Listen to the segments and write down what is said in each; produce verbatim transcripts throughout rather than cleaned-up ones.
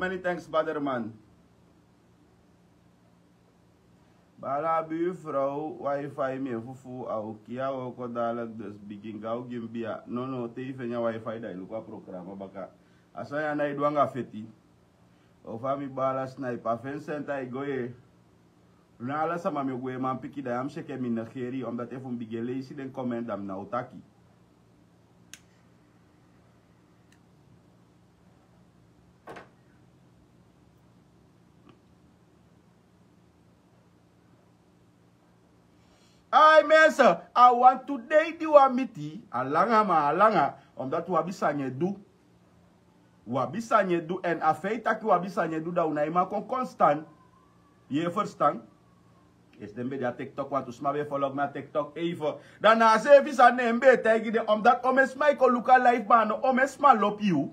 Many thanks, Baderman. Bala, a buurvrouw wifi mi e fufuu, a o kiya wooko dadelijk, dus bigin gaw gi mi bia. Nono, te i feni a wifi da i luku a programa baka. A sani ya na e du anga feti. Ofu a mi bala Sniper, a feni senta e go ye. Na ala sama mi o gwe man piki, da ya mi seke mi negeri, omdat efu mi bigin leisi den comment da mi na o taki. Ai mensen, a wantu dei di wan miti, a langa ma a langa, omdat wan bisa nye du. Wan bisa nye du, en a fei taki wan bisa nye du, da u na e man kon konstan. Ye verstan? Esi den ben de a TikTok, wantu sma ben folok mi a TikTok even. Da na a seefi sani ne mi ben e taigi den, omdat omen sma e kon luku a live, ma no omen sma lobi yu.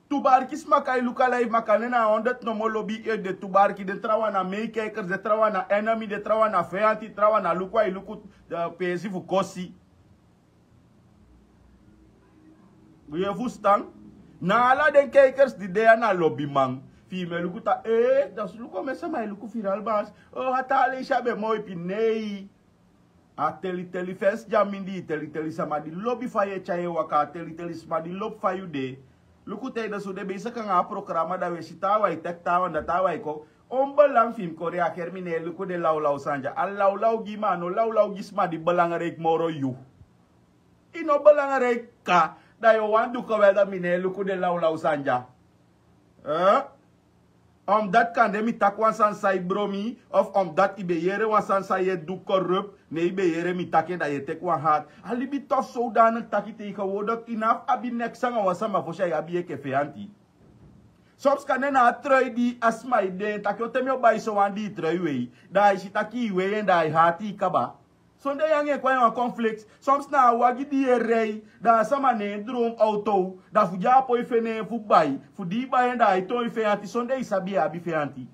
Tu barki sma kan e luku a live, ma kande na a honderd nomo lobi yu e de. Tu barki, den trawan na meikijkers, den trawan na enemy, den trawan na feyanti, trawan na luku a e luku, eh, peesi fu kosi. Yu e fusutan? Na ala den kijkers di de ya na lobiman. Fi yu mu e luku taki, eh, da su luku omen sama e luku Viral Bas. Oh, a taa leisi a be moi pi, nei. A teli teli fesi di a mindii, teli teli sama di lobi fa yu e tyai en waka, a teli teli sma di lobi fa yu de. Luku te yu de so, den ben e saka anga a programa, da wi e si taawan e teki taawan, da taawan e kon. On belang fi mi kon reageri, mi ne e luku den lawlaw sani dya. A lawlaw gi, ma a no lawlaw gi sma di belangrijk moro yu. I no belangrijk ka, da yu o wani du geweldig, mi ne e luku den lawlaw sani dya. Eh? Omdat kande mi taki wan sani san e bron mi, of omdat i ben yere wan sani san yu e du corrupt, ne i ben yere mi taki en, da yu e teki wan hard. A libi tof zodanig taki tegenwoordig i no abi neks anga wan sama fosi a abi yu enke feyanti. Soms kande na a trui di a sma e de, taki o, te mi o bai sowan di i trui wei, da ai si taki i wei en, da ai hati i kaba. Sondee yu anga en kon a ini wan conflict. Soms na a wagi di yu e rei, da a sama ne en droom auto, da fu di a poi feni en fu bai, fu di i bai en da ai toon yu feyanti, sondee i sabi yu abi feyanti.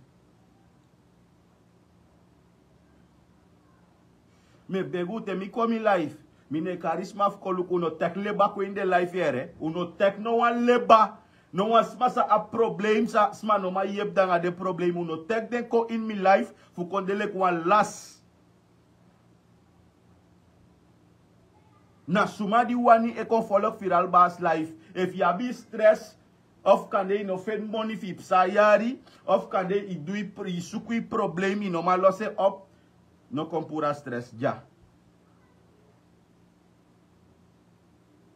Mi e begi u, te mi kon mi live, mi no e kari sma fu kon luku, u no teki leba kon ini den live yere, u no teki no wan leba, no wan sma sa abi problem, sa sma no man yepi den anga den problem, u no teki den kon ini mi live fu kon de leki wan las. Na suma di wani e kon folok Viral Bas live. Efu yu abi stress, of kande yu no feni moni fu yu psa yari, of kande yu du yu pr-, yu suku yu problem, yu no man losi en op, no kon puru a stress dya.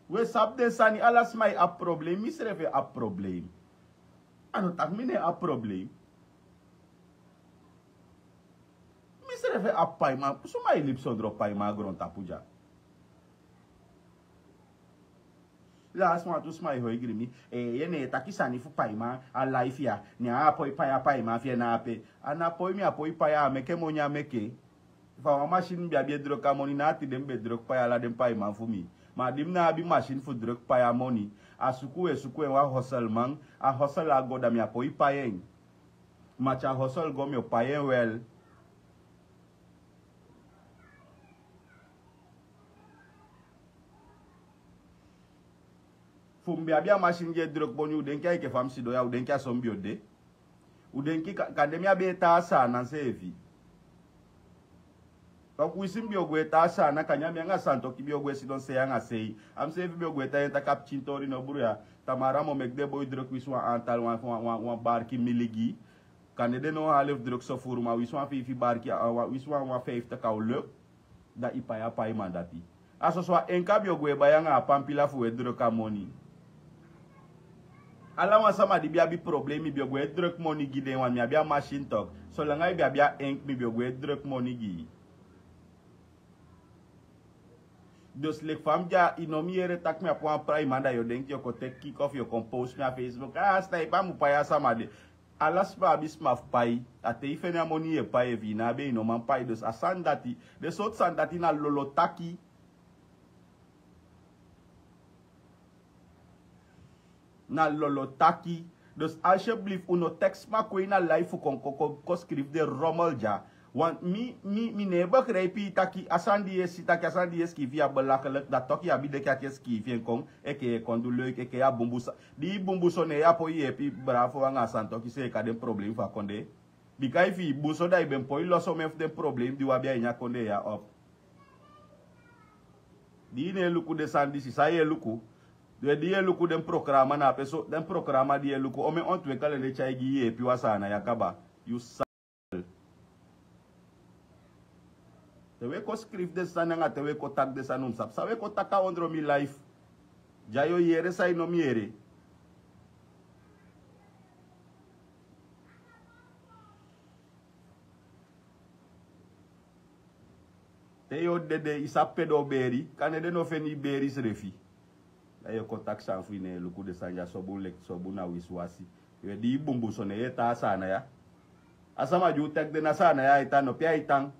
We sabi den sani, ala sma e abi problem, mi srefi e abi problem. A no taki mi no e abi problem. Mi srefi e abi paiman, suma e libi sondro paiman a grontapu dya? Lasi wantu sma e hoi gi mi, eh, yu no e taki sani fu paiman a live ya, ne a poi pai a paiman fi en na ape. A na poi mi a poi pai, a meke moni a meke. Efu a wan masin mi be abi e druk a moni, na a tide mi be druk pai ala den paiman fu mi. Ma di mi no abi masin fu druk pai a moni, a suku e suku en wan hosselman, a hossel a go, da mi a poi pai en. Ma te a hossel go, mi o pai en wel. Fu mi be abi a masin di e druk moni, u denki a enke fa mi sidon ya, u denki a so mi be o de? U denki ka-, kande mi abi e taa Saanan seefi. Tok, winsi mi be o gwe taa Saanan, kande a mi anga Santoki be o gwe sidon sei anga sei. A mi seefi be o gwe taigi en taki a pikin tori no bun ya. Tamara mi o meki den boi druk winsi wan antal wan, wan, wan, wan barki miliki. Kande den no hali fu druk so furu, ma winsi wan feifi barki, a, wan, winsi wan, wan feifi taki a o luk. Da i pai a paiman dati. A soso a enka mi o gwe bai anga a pampila fu e druk a moni. Ala wan sama di be abi problem, mi be o gwe druk moni gi den, wan mi abi a masin tok. Solanga i be abi a enk, mi be o gwe druk moni gi i. Dus leki fa mi de ya, i no mi yere taki mi abi wan paiman, da yu o denki yu o kon teki kiki of yu o kon post mi a Facebook. Ah, Sniper mu pai a sama de. Ala sma abi sma fu pai. A te i feni a moni yu e pai, efu i no abi en i no man pai. Dus a sani dati, den sortu sani dati na lolo taki. Na lolo taki. Dus alsjeblieft, u no teki sma kon ini a live fu kon, kon, kon, kon skrifi den rommel dya. Want mi mi mi no e begrijpi taki a sani di yu e si taki a sani di yu e skiifi ya belakelik, dati toki yu abi deki ati e skiifi en kon. Enke yu e kon du leuk enke yu a bunbun sani di yu bunbun so ne yu a poi yeepi bravo anga a sani toki seeka den problemi fu a kondee. Bika efu yu bun so da yu ben poi losi omen fu den problemi di wi abi a ini a kondee ya op. Di yu no e luku den sani disi san yu e luku? Den di yu e luku den programa na ape so den programa di yu e luku omen ontwekele den tyai gi yu yeepi wan saana ya kaba. Yu sa te wi e kon skrifi den sani anga te wi e kon taki den sani un mus sabi san wi e kon taki a ondro mi life. Dya yu o yere san yu no mus yere. Te yu o dede yu sabi pe den o beri kande den no feni yu beri srefi. Da yu o kon taki sani fu yu no e luku den sani dya sobun leki sobun na wisiwasi. Yu e di yu bunbun so ne yu e tan a saana ya. A sama di u teki den na saana ya a e tan no pe a e tan.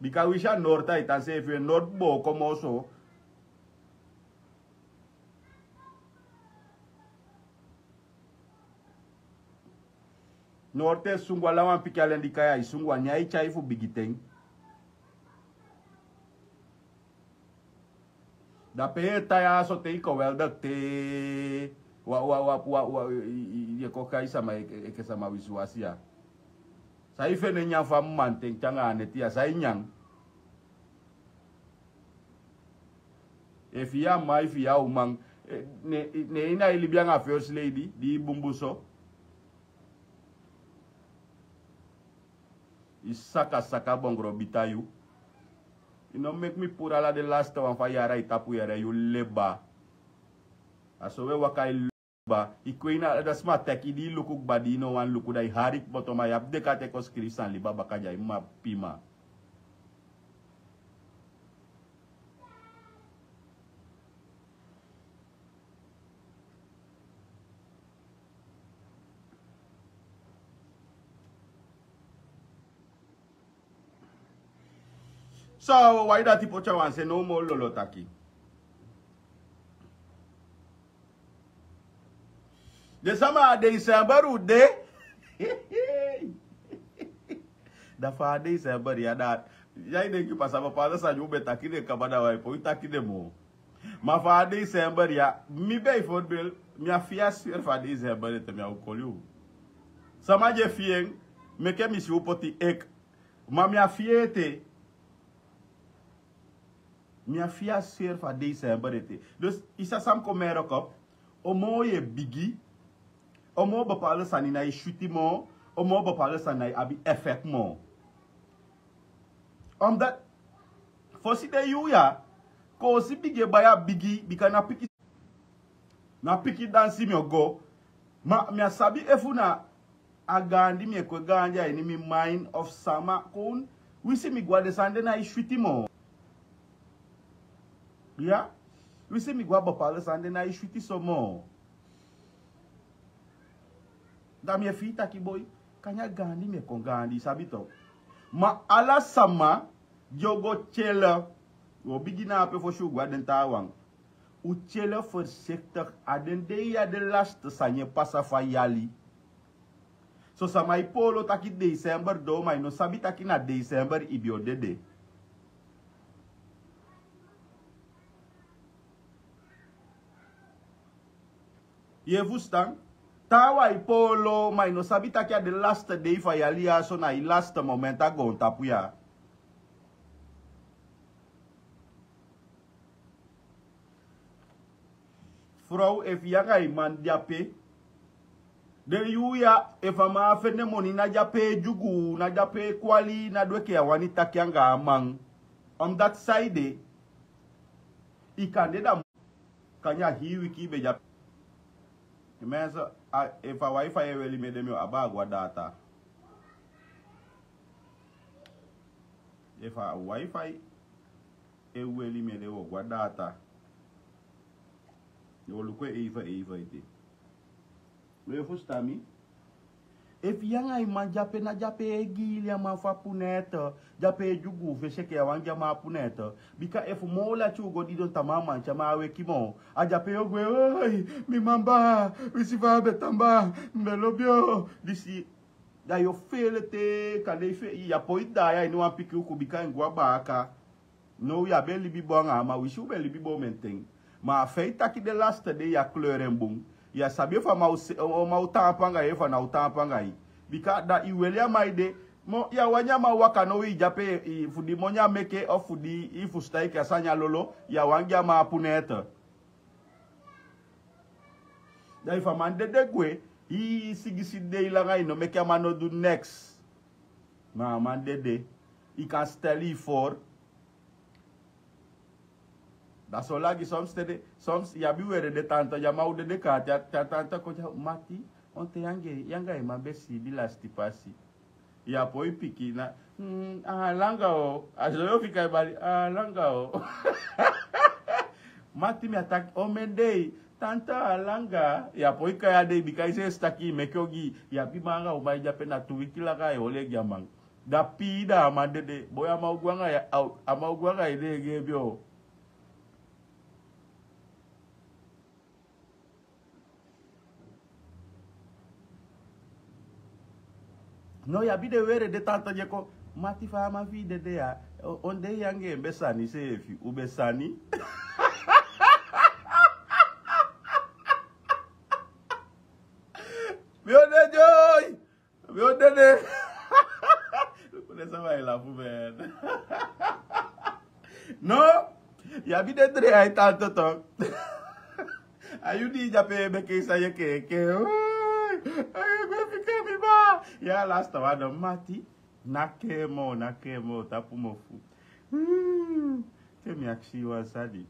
Bika winsi a norti a e tan seefi yu e norti booko moo so. Norti e sungu ala wan pikin alen di kai a e sungu a nyan e tyai fu bigiten. Da pe yu e tan ya so te yu kon weldik te yu e kon kai sama enke sama wisiwasi ya. San yu fende nyan fu a mamanten te anga a neti ya san yu nyan? Efu yu a man efu yu a uman, ne ini a e libi anga first lady di yu bunbun so. Yu saka saka bongro bita yu. Yu no meki mi puru ala den lasti wan fu a yari a e tapu yari a yu leba. A so wi e waka e leba. Yu kwei na ala den sma teki yu di yu luku kba di yu no wani luku da yu hari kmoto ma yu abi deka te kon skrifi sani liba baka dya yu mma pima. So wai dati poti a wan se no moo lolo taki. Den sama a dei sember u de. Da fa a dei sember ya da ya i denki pasa ma pasa sani u ben taki den kaba da wai poi taki den moo. Ma fa a dei sember ya mi ben i forbel mi a fii a sfer fa a dei sember ete mi a o koli u. Sama di e fii en meke mi si u poti ek. Ma mi a fii ete. Mi a fii a sfer fu a dei sember ete. Dus i sa san mi kon merek op. O moo yu e bigi. O moo bepaalde sani na e switi moo. O moo bepaalde sani na e abi efek moo. Omdat fosi den yuu ya koosi bigi e bai a bigi bika na piki na piki dansi mi o go. Ma mi a sabi efu na a gaandi mi e kwe gaandi a ini mi main of sama kon. Winsi mi go a den sani de na e switi moo. Iya. Winsi mi go a bepaalde sani de na e switi so moo. Da mi e fii taki boi kanya gaandi mi e kon gaandi i sabi to. Ma ala sama di o go tyele. Wi o bigin na ape fosi u go a den taawan. U tyele fersektik a den dei ya den lasti sani e pasa fu a yali. So sama e poolo taki desember doo ma i no sabi taki na desember i be o dede. Yu e fustan? Taawan e poolo ma i no sabi taki a den lasti dei fu a yali ya so na i lasti momenti a goontapu ya. Frow efu yu anga i man de ape. Den yuu ya efu a man a fende moni na de ape e dyugu na de ape e kwali na du enke yu a wani taki anga a man. Omdati saide i kan de da kanya hii wiki i be de ape. Mense, efu a wifi e weli mi ede mi o abi a go a data. Efu a wifi e weli mi ede wi o go a data. Yu o luku en eive eive ete. Wi e fustan mi. Efu yu anga i man de ape na de ape e giili a man fu a punete. De ape e dyugu fesi enke yu a wani gi a man a punete. Bika efu moo lati u go didon tamaa a man te a man a weki moo. A de ape yu o gwe. Mi man baa. Wi si fa a be tan baa. Mi be lobi o disi. Da yu o feele te kande yu fe- yu á poi daai a ini wan pikin uku bika en gwe a baaka. Now yu á be libi bun anga a man, wi si u be libi bun omeni ten. Ma a fei taki den lasti dei yu á kleur en bun. Yu á sabi efu a man o se- o man o taampu anga yu efu a ná o taampu anga yu. Bika da yu weli a man ede. Mo yu á wani a man waka now yu de ape fu di moni á meke of fu di yu fusutan enke a sani a lolo, yu á wani gi a man apu nete. Da efu a man dede gwe, i sigisi dei langa i no meke a man no du neks. Ma a man dede, i kan steli i for. Da so lagi soms te de soms yu abi were de tanta di a man o dede kaa te a tanta kon te a mati, onte yu anga yu man be siibi lasti pasi. Yu á poi piki na. A langa o a so yu o fika e bali a langa o. Mati mi a taki omen dei. Tanta a langa. Yu á poi kai a dei bika i seesi taki i meke ogii. Yu abi man anga uman e de ape na tu wiki langa a e oli en gi a man. Da pii da a man dede boi a man o gwe anga yu a man o gwe anga yu dei e geebi o. No yu abi den were den tanta di e kon. Mati fa a man fi yu dede ya? On de yu anga en be sani seefi u be sani. Mi o dede oi. Mi o dede. Luku den sama e lafu men. No. Yu abi den dre ai tan toto. A yu di yu de ape e meke i san yu e keke. Ai be fika mi baa. Yu a lasta wan no mati. Naki en moo naki en moo tapu mofu. Te mi akisi yu wan sani.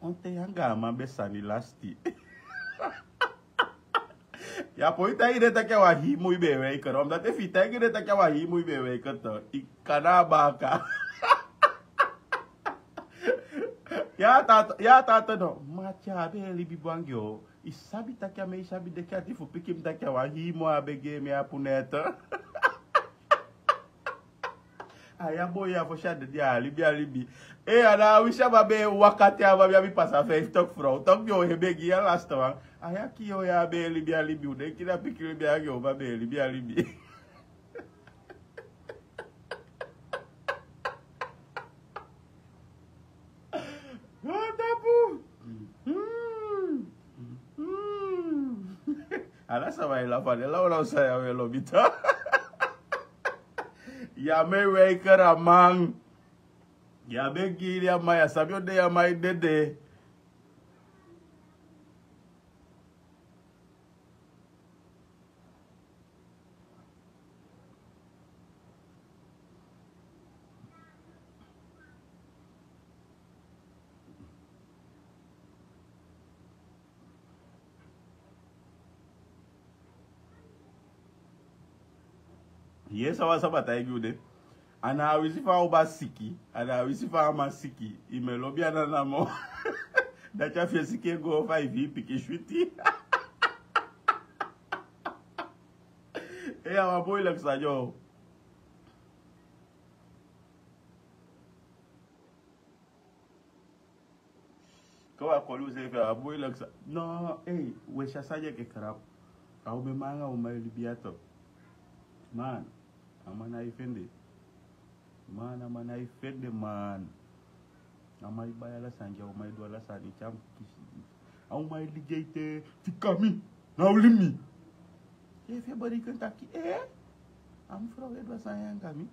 Onten yu anga a man be sani lasti? Yu á poi taigi den taki a wan hii mui be e weike no omdati efu i taigi den taki a wan hii mui be e weike to i kan na a baaka. Yu a tan ato no mati a be e libi bun anga en o. I sabi taki a mei sabi deki ati fu piki mi taki a wan hii mui a be gi en mi apu neto. A ya boi ya fosi a dede a libi a libi. Ee a na a wisi a man be e waka te a man be abi pasa feifi toki frow toki den o hebe gi yu a lasti wan. A ya kii o ya a be e libi a libi u denki na pikin libi a gi o man be e libi a libi. Go tapu. Ala sama e lafu a den lawlaw san ya we lobi tan. Ya mei weikeri a man. Ya be giili a man ya sabi o de ya man e dede. Yee san wan sama taigi u de. A na a wisi fa a uba siki. A na a wisi fa a man siki. I mu e lobi ana namo. Dati a fi en siki e go fa i fi i pikin switi. Ee a wan boi leki san di o. Kon wan koli useefi a wan boi leki san no. Ei we si a sani enke krap. A umen man anga uman e libi ya to. Man. A man na e fende. Man a man na e fende man. A man e bai ala sani gi a uman e du ala sani te a mu kisi. A uman e ligi en ete. Fika mi. Na oli mi. Efu e bari yu kan taki ee. A mufrow e du a sani anga mi.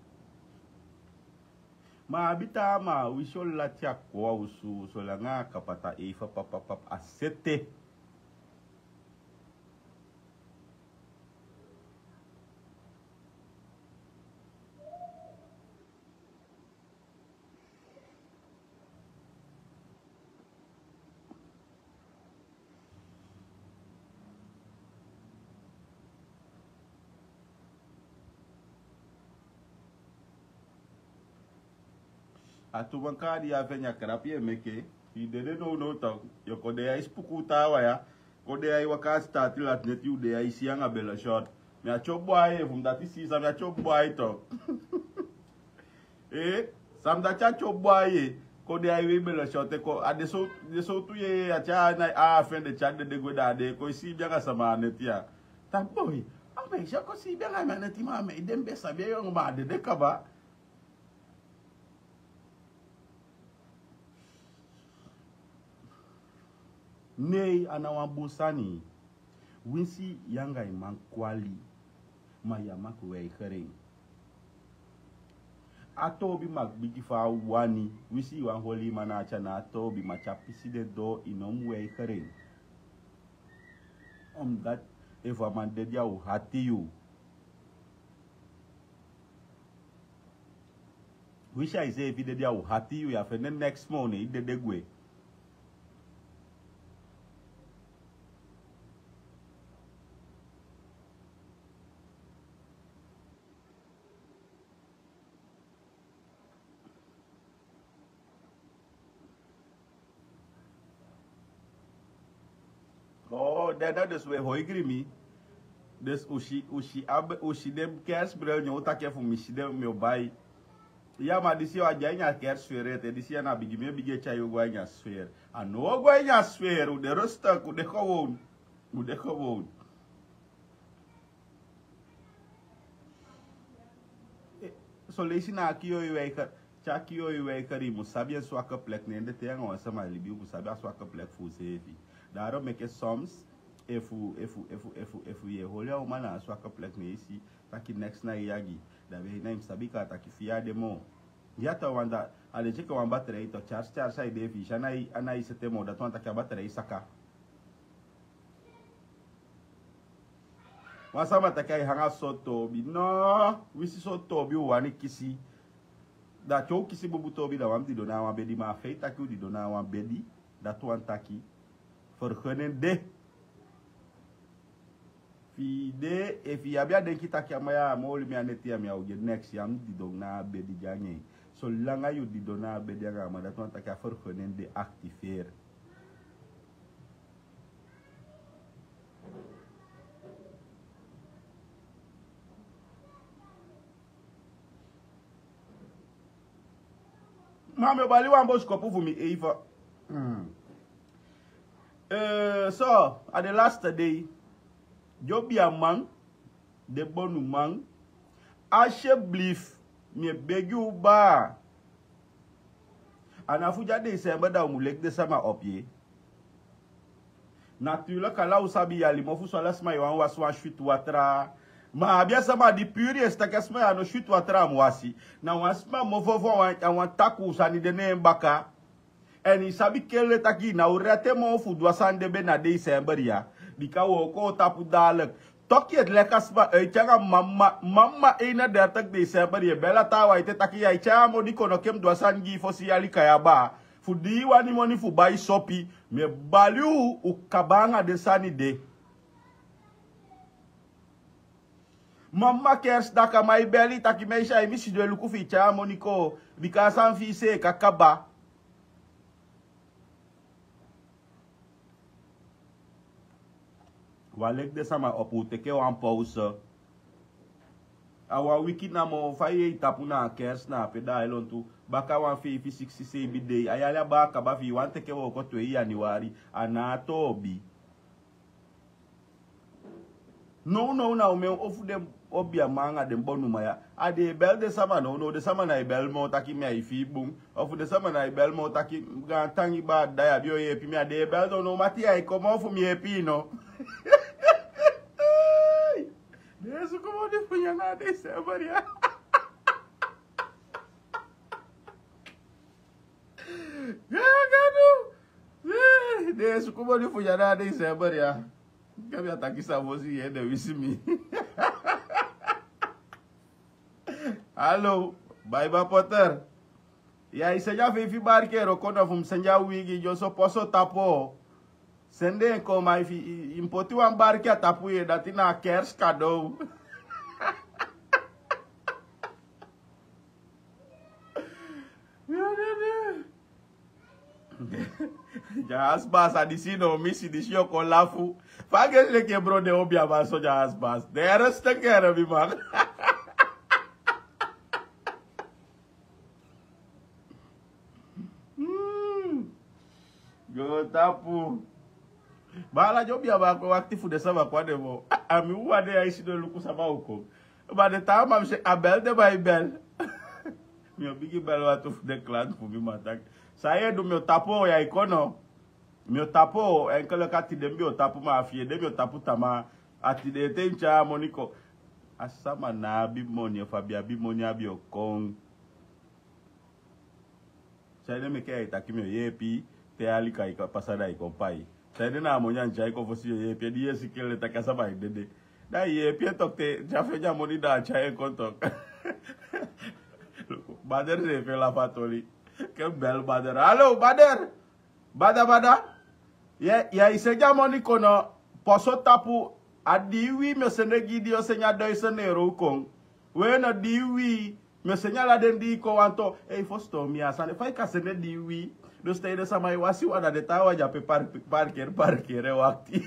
Ma a abi taa ma a wisi o lati a kon a osu solanga a kapata eifa papapap a sete. A tu man kaadi ya feni a karapu yu e meke. Yu dede nownow tan. Yu o kon de ya e spuku u taawan ya. Kon de ya e waka a sitaati lati neti yu de ya e si anga bele short. Mi a tyopu boi aye fu mi dati si san mi a tyopu boi aye tan. Ee san mi dati a tyopu boi aye. Kon de ya e wei bele short e kon a de sowtu yeye a tyai a fende tyai dede gwe da a de e kon e siibi anga sama a neti ya. Tapu boi. A mi e si a kon siibi anga mi a neti, ma a mi e de, mi be sabi a yongu, ma a dede kaba. Nei, a na wan bun sani. Winsi yu anga yu man kwali, ma yu á mag weigeri en. A toobi mag bigi fa a wani. Winsi yu wani holi yu man na ati, a na a toobi, ma te a pisi de doo, yu no mu weigeri en. Omdat efu a man dede, a o hati yu. Winsi a iseefi dede, a o hati yu, yu á fende neks moo, ne i dede gwe. Oh, dede, dus we hoigri mi. Dus u si, u si, a be, u si den kerstbril, ne u taki fu mi si den, mi o bai. Ya, ma disi yu a de a ini a kerstfeer ete, disi ya na bigi, mi e bigi e tyai yu go a ini a sfeer. A no go a ini a sfeer, u de rustig, u de gewoon. U de gewoon. Eh, son leisi na a kii yu e weigeri, te a kii yu e weigeri, yu mu sabi en swakke plek, ne en de te yu anga wan sama e libi, yu mu sabi a swakke plek fu useefi. Daarom meke soms, efu, efu, efu, efu, efu yu e holi a uman na a swakke plek, ne i si taki neks na yu e agi, da we na yu mu sabi kaba taki fii á de moo. Ya, tawan, da a de enke wan batterij toch, charge, charge, a e de, efu i si a ná e, a ná e sete moo, dati wani taki a batterij saka. Wan sama taki a e hanga so toobi. No, winsi so toobi u wani kisi. Da te u kisi bubu toobi, da u á mu didon na a wan bedi, ma a fei taki u didon na a wan bedi, dati wani taki fergenen de. Fi i de, efu i abi a denki taki a man ya mu holi mi a neti, a mi á o gi en neks, yu á mu didon na a bedi anga en. Solanga yu didon na a bedi anga a man, dati wani taki a fergenen de activeer. Ma mi o bali wan bosikopu fu mi eiva. Hmm. Eh, so, a de lasti dei. Den obiaman, den bonuman, alsjeblieft, mi e begi u baa. A ná fu di a december da u mu leki den sama opi. Natuurlijk, ala u sabi, yali mofu, so ala sma e wani wasi wan switi watra. Ma a abi a sama di puru, yu e si taki a sma ya no switi watra a mu wasi. Na wan sma mofu fu a wan, a wan takuu sani de na en baka. Èn i sabi kele taki i ná o rete moo fu du a sani de be na december ya. Bika wooko o tapu daaliki. Toki e leki a sma e tyai anga mama, mama, eenendertig december, yu e beli a taawan ete taki yu e tyai a moni kon, no, ke mi du a sani gi i fosi yali kai a baa. Fu di i wani moni fu bai sopi, mi e bali u, u kaba anga den sani de. Mama kersi daka, ma i beli taki mi e si, a i mi sidon e luku fi i tyai a moni kon, bika a sani fi i seeka kaba. Wan leki den sama opo, u teke wan pauze. A wan wiki namo, fa yu e tapu na a kersi na ape, da ai lontu. Baka wan feifi, siksi, seibi dei. A yali á baa kaba, fi i wani teke wooko twee januari, a ná toobi. Nownow na omen ofu den obiaman anga den bonuman ya, a den e beli den sama nownow. Den sama ná e beli moo taki mi á e fii bun. Ofu den sama ná e beli moo taki gaantangi baa, da yu abi o yeepi mi. A den e beli nownow, mati, yu e kon moo fu mi yeepi i, no? Den e suku moni fu nyan na december ya. Gadu! Eh, den e suku moni fu nyan na december ya. Ka mi á taki san fosi, yu e de wisi mi. Hallo, Baiba Potter. Ya, i sende a feifi barki ero kono fu mi sende a wigi, dyoso poso tapu. Sende en kon, ma efi i, i mu poti wan barki a tapu, ye, dati na a kersi kadou. Dya asbas, a disi no misi, disi yu o kon lafu. Fa a gesi leki en bron, den obiaman so, dya asbas. Den e resi ten kere, mi man. Hmm. Go tapu. Baala, den obiaman kon wakti fu den sama kon a den mo. A mi wawan de ya e sidon e luku sama o kon. Ma den taa man mi si a bel den man e bel. Mi o bigin bel wantu fu den klanti fu mi, man taki: San yu e du? Mi o tapu o, ya e kon no? Mi o tapu o, enke leki a tide mi be o tapu, ma a fu ede mi o tapu tamaa. A tide ete mi tyai a moni kon. A sama ná abi moni, efu a be abi moni a be o kon. Saide meke ya e taki mi o yeepi te aliki a pasa, da i kon pai? Saide na a moni a mi tyai kon fosi, yu o yeepi en? Di yu e si kele taki a sama e dede, da i yeepi en toku. Te Dya fende a moni, da a tyai en kon toku. Bader seefi e lafu a toli. Ken bel Bader. Alo Bader. Bada, bada. Ya, ya e sende a moni kon no? Poso tapu. A dii wii mi o sende gi yu, di yu o sende a duisen euro kon. We no, dii wii mi o sende ala den dii kon wantu. Ei, fosi toon mi a sani, fa i kan sende dii wii? Dus te den sama e wasi wan, da den taawan de ape parkeri, parkeri e wakti.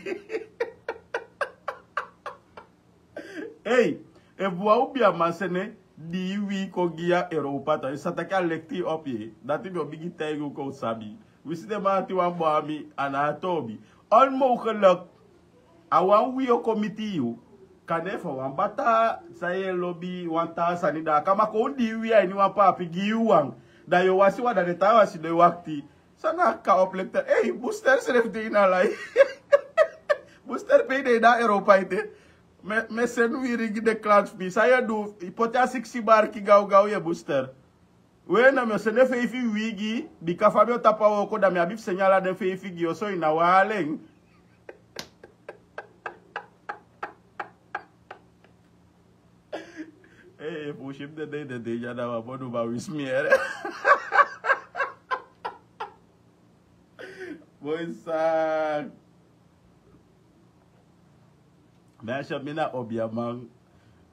Ei, efu wan obiaman sende dii wii kon gi yu a Europa, da i sa taki a lekti opi. Dati mi o bigin taigi u, kon u sabi. Wi si den man ati wan bun a mi, a ná a toobi. Onmogelijk. A wan wii o kon miti yu. Kande efu a wan bataa san yu e lobi, wan taa sani, da a kan maki wan dii wii a ini wan paapi gi yu wan. Da yu o wasi wan, da den taawan sidon e wakti. San na a kan oplekter? Ei, Booster srefi de ini a lai. Booster, pe i de? I de a Europa ete. Mi e, mi e seni wii gi den klanti fu mi. San yu e du? I poti a siksi barki gawgaw, yu e Booster. We no, mi o sende feifi wii gi yu, bika fa mi o tapu a wooko, da mi abi fu seni ala den feifi gi yu, so i ná wali en. Ee, efu u si mi dede, dede ya, da wan bonu man wisi mi yere. Boi, san mi e si, mi na obiaman.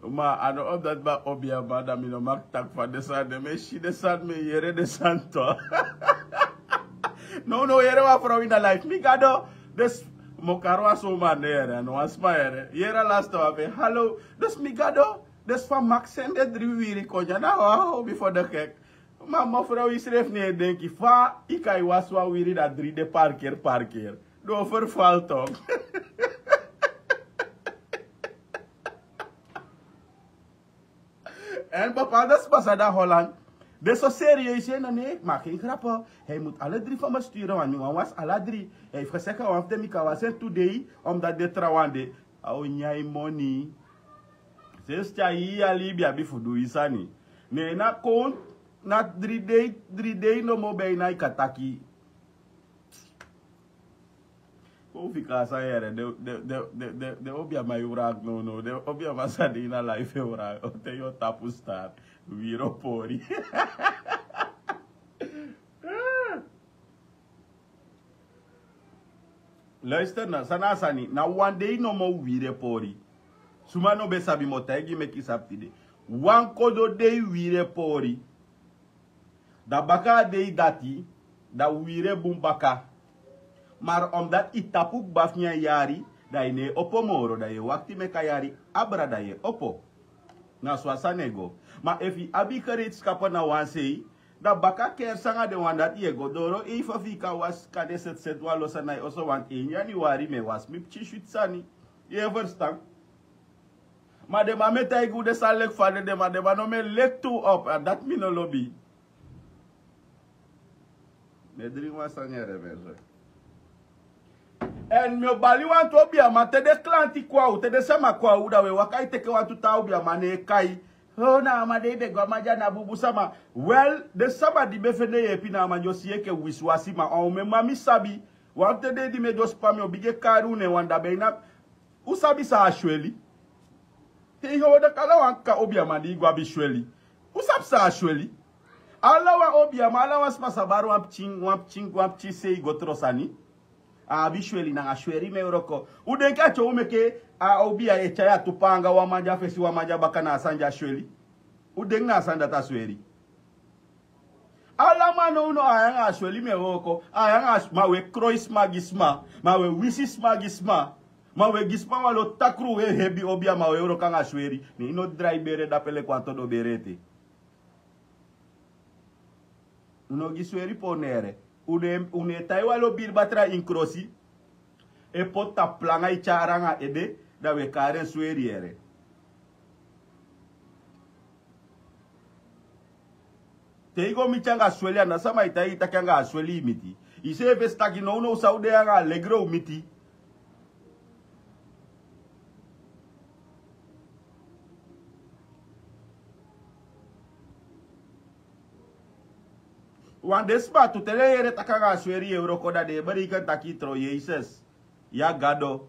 Ma a no omdat mi a obiaman da mi no mag taki fa den sani de. Mi e si den sani, mi e yere den sani tu. Nownow yere wan frow ini a live. Mi gado, dus mi o kari wan suma, ne yere, a no wan sma yere. Yere a lasta wan be: Hallo, dus mi gado, dus fa mi mag sende dri wiri kon dya na wan hobi fu de gek. Ma mevrouw, yu srefi no e denki fa i kan e wasi wan wiri, da dri de parkeri, parkeri. Don verval toch. En bepaalde sma san de a Holland, den so serieus, no, nee, maak geen grappen. Hij moet alle drie van me sturen, want mi wani wasi ala dri. Hij heeft gezegd hij wani fu den, mi kan wasi en tu dei, omdat den trawan de. A o nyan yu moni. Sensi tyari yu yali i be abi fu du yu sani. Ne na kon na dri dei, dri dei nomo be na i kan taki. Kon fika a sani yere, den, den, den, den, den, den obiaman e wraki nownow, den obiaman san de ini a live e wraki. Te yu o tapu star, wiri o pori. Luister, na san na a sani, na wan dei nomo wiri e pori. Suma no be sabi, mi o taigi yu meki i sabi tide. Wan kodo dei wiri e pori. Da baka a dei dati, da wiri e bun baka. Ma omdat i tapu kba fu nyan yari, da i no e opo moro, da yu e wakti meki a yari abra, da yu e opo. Na so a sani e go. Ma efu i abi gereedschap na wan sei, da baka kersi anga den wan dati yu e go doro, ei, fa fu i kan wasi, kande seti seti wan lo sani na yu oso, want één januari mi e wasi mi pikin switi sani. Yu e ferstan? Ma den man mi e taigi u, den sani leki fa den de, ma den man no mi e leki tu op, a dati mi no lobi. Mi e dringi wan sani yere, mi e so. En mi o bali wantu obiaman, te den klanti kon a u, te den sama kon a u, da u e waka e teke wantu taa obiaman nen e kai. O, na a man de i be go a man dya, na bubu sama. Wel, den sama di be fende yeepi na a man dya o si yu enke wisiwasi man. A omen man mi sabi. Wanten dei di mi e dyosi, pa mi o bigin e kari u nen wan, da be na u sabi san a sweli. Te i hori dati, ala wan kaka obiaman di i go abi sweli. U sabi san a sweli. Ala wan obiaman, ala wan sma sa bari wan pikin, wan pikin, wan pikin sei go tron sani, a abi sweli, nanga sweri mi e wroko. U denki a tyon u meke a obia e tyai a tu paa anga wan man dya fesi, wan man dya baka, na a sani dya sweli? U denki na a sani dati a sweri? Ala man nownow a e anga a sweli mi e wooko, a e anga a sma, we kroi sma gi sma, ma we wisi sma gi sma, ma we gi sma wan lo takru, we hebi obia, ma we wroko anga sweri. Ne i no drai bere dape leki wan todo bere ete. U no gi sweri pori na ere. U ne, u ne e tai wan lo biribatra ini krosi. E poti tapu planga e tyari anga ede. Da wi e kari en sweri yere. Te i go miti anga sweli, a na sama i taigi i taki anga a sweli i miti. I seefi e si taki nownow san u de anga alegre u miti. Wan de sma tu te den yere taki anga a sweri yu e wroko, da den e bereken taki i tron Yesus. Ya Gado.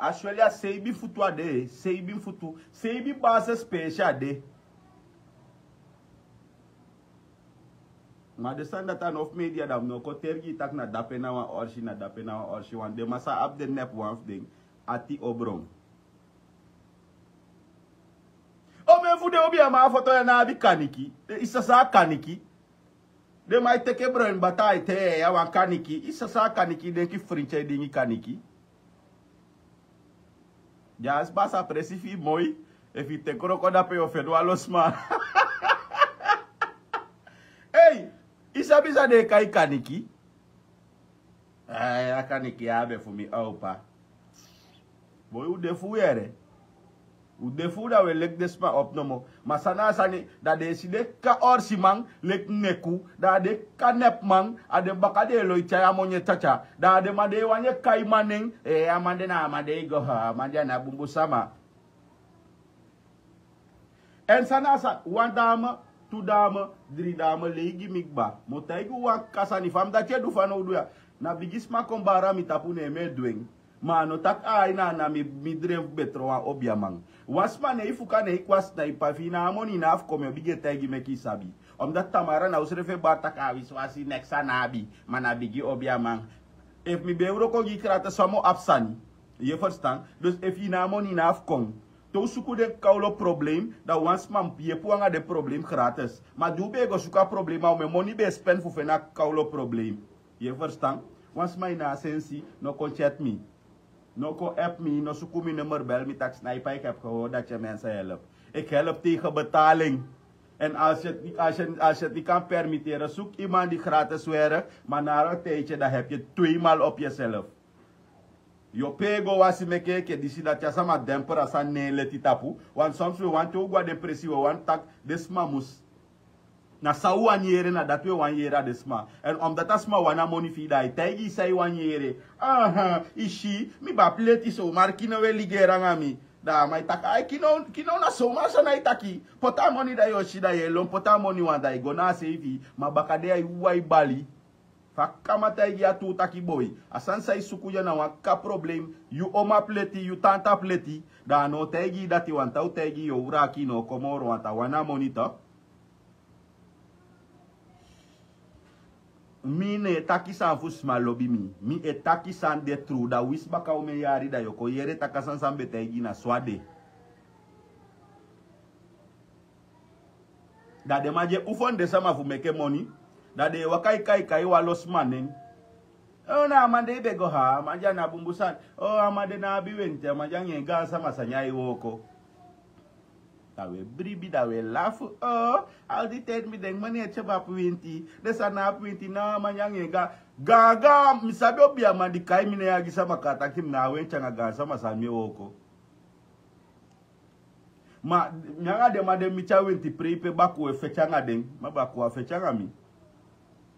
A sweli a seibi futu a de, seibi futu, seibi base spesi a de. Ma den sani dati a no fu media, da mi no kon tergi i taki na dape na wan orsi, na dape na wan orsi. Wan den man sa abi den nepu wan fu den ati obron. Omen fu den obiaman a foto ya no abi kaniki. Den i sasa kaniki. Den man e teke bron bata e te ya wan kaniki. I sasa kaniki, denki frinti e dingi kaniki. Dyasi basa presi fi i moi. Efu i teke wroko dape yu o feni wan lo sma. Ei, i sabi san den e kai kaniki? Ai, a kaniki ya a be fu mi, opa. Boi, u de fu u yere. U de fu u, da u e leki den sma opo nomo. Ma san na a sani, da den e si den kaka orsiman leki neku, da a den kaka nepuman, a den baka den e lon e tyai a moni e tyatya. Da a den man de e wani e kai man nen, ee, a man de na a man de e go, a man de a na bunbun sama. Èn san na a sani, wan dame, tu dame, dri dame lei gi mi kba. Mi o taigi u wan kaka sani, fa mi dati e du fanowdu ya. Na bigisma kon bari a mi tapu, ne mi e du en. Ma a no taki ai, na, na mi, mi dren fu betro wan obiaman. Wan sma ne i fuka, ne i kon a snaipa, efu i no abi moni, i no abi fu kon, mi o bigin e taigi meki i sabi. Omdat tamara na usrefi e bari taki a wisiwasi, neks a no abi, ma na bigi obiaman. Efu mi ben e wroko gi i gratis, fa mi o abi sani. Yu e ferstan? Dus efu i no abi moni, i no abi fu kon. Te u suku den kawlo problem, da wan sma mu yepi u anga den problem gratis. Ma di u ben e go suku a problem, a omen moni i ben e spen fu feni a kawlo problem. Yu e ferstan? Wan sma ini a sensi, no kon tyet mi. No kon app mi, no suku mi nummer, bel mi taki: Sniper, ik heb gehoord dat je mensen helpt. Ik help tegen betaling. En als je het niet, als je, als je het niet kan permitteren, zoek iemand die gratis werkt, maar na een tijdje, dan heb je tweemaal op jezelf. Yu o pee go wasi, meke enke disi, dati, a sama demper a sani, ne en leti tapu. Want soms we wani, te u go a den presi, we wani taki den sma mus. Na san u wani yere, na dati we wani yere a den sma. Èn omdat a sma wani a moni fi i, da ai taigi i san i wani yere. Aha, i si, mi ben abi leti so, ma kino we ligeri anga mi. Da a man e taki, ai, kino, kino na so, ma san na i taki. Poti a moni, da yu o si, da yu e lon poti a moni wan, da i go na a sei fi i. Ma bakadei ai wawan e bali. Fa kama taigi yu a tuu taki, boi, a sani san i suku ya na wan kaka problem. Yu oma abi leti, yu tanta abi leti. Da a no o taigi yu dati, want a o taigi yu, yu o wraki, i no o kon moro, want a wani a moni tu. Mi no e taki sani fu sma lobi mi. Mi e taki san de tru. Da winsi baka omen yari, da yu o kon yere taki a sani san mi ben taigi yu na so a de. Da den man di e oefen den sama fu meke moni, da den e waka e kai, kai wan lo sma nen. O, na a man de i ben go, a man de a na bunbun sani. O, a man de no abi wenti, a man de anga en gaansama sani ai wooko. Da wi e bribi, da wi e lafu. O, al di ten mi denki man e tye abi wenti. Den sani no abi wenti, na a man de anga en gaan, gaan, gaan. Mi sabi obiaman di kai mi nen ya gi sama, kan taki mi no abi wenti, anga gaansama sani mi e wooko. Ma mi anga den man de, mi tyai wenti prei pe bakuu e feti anga den. Ma bakuu á feti anga mi.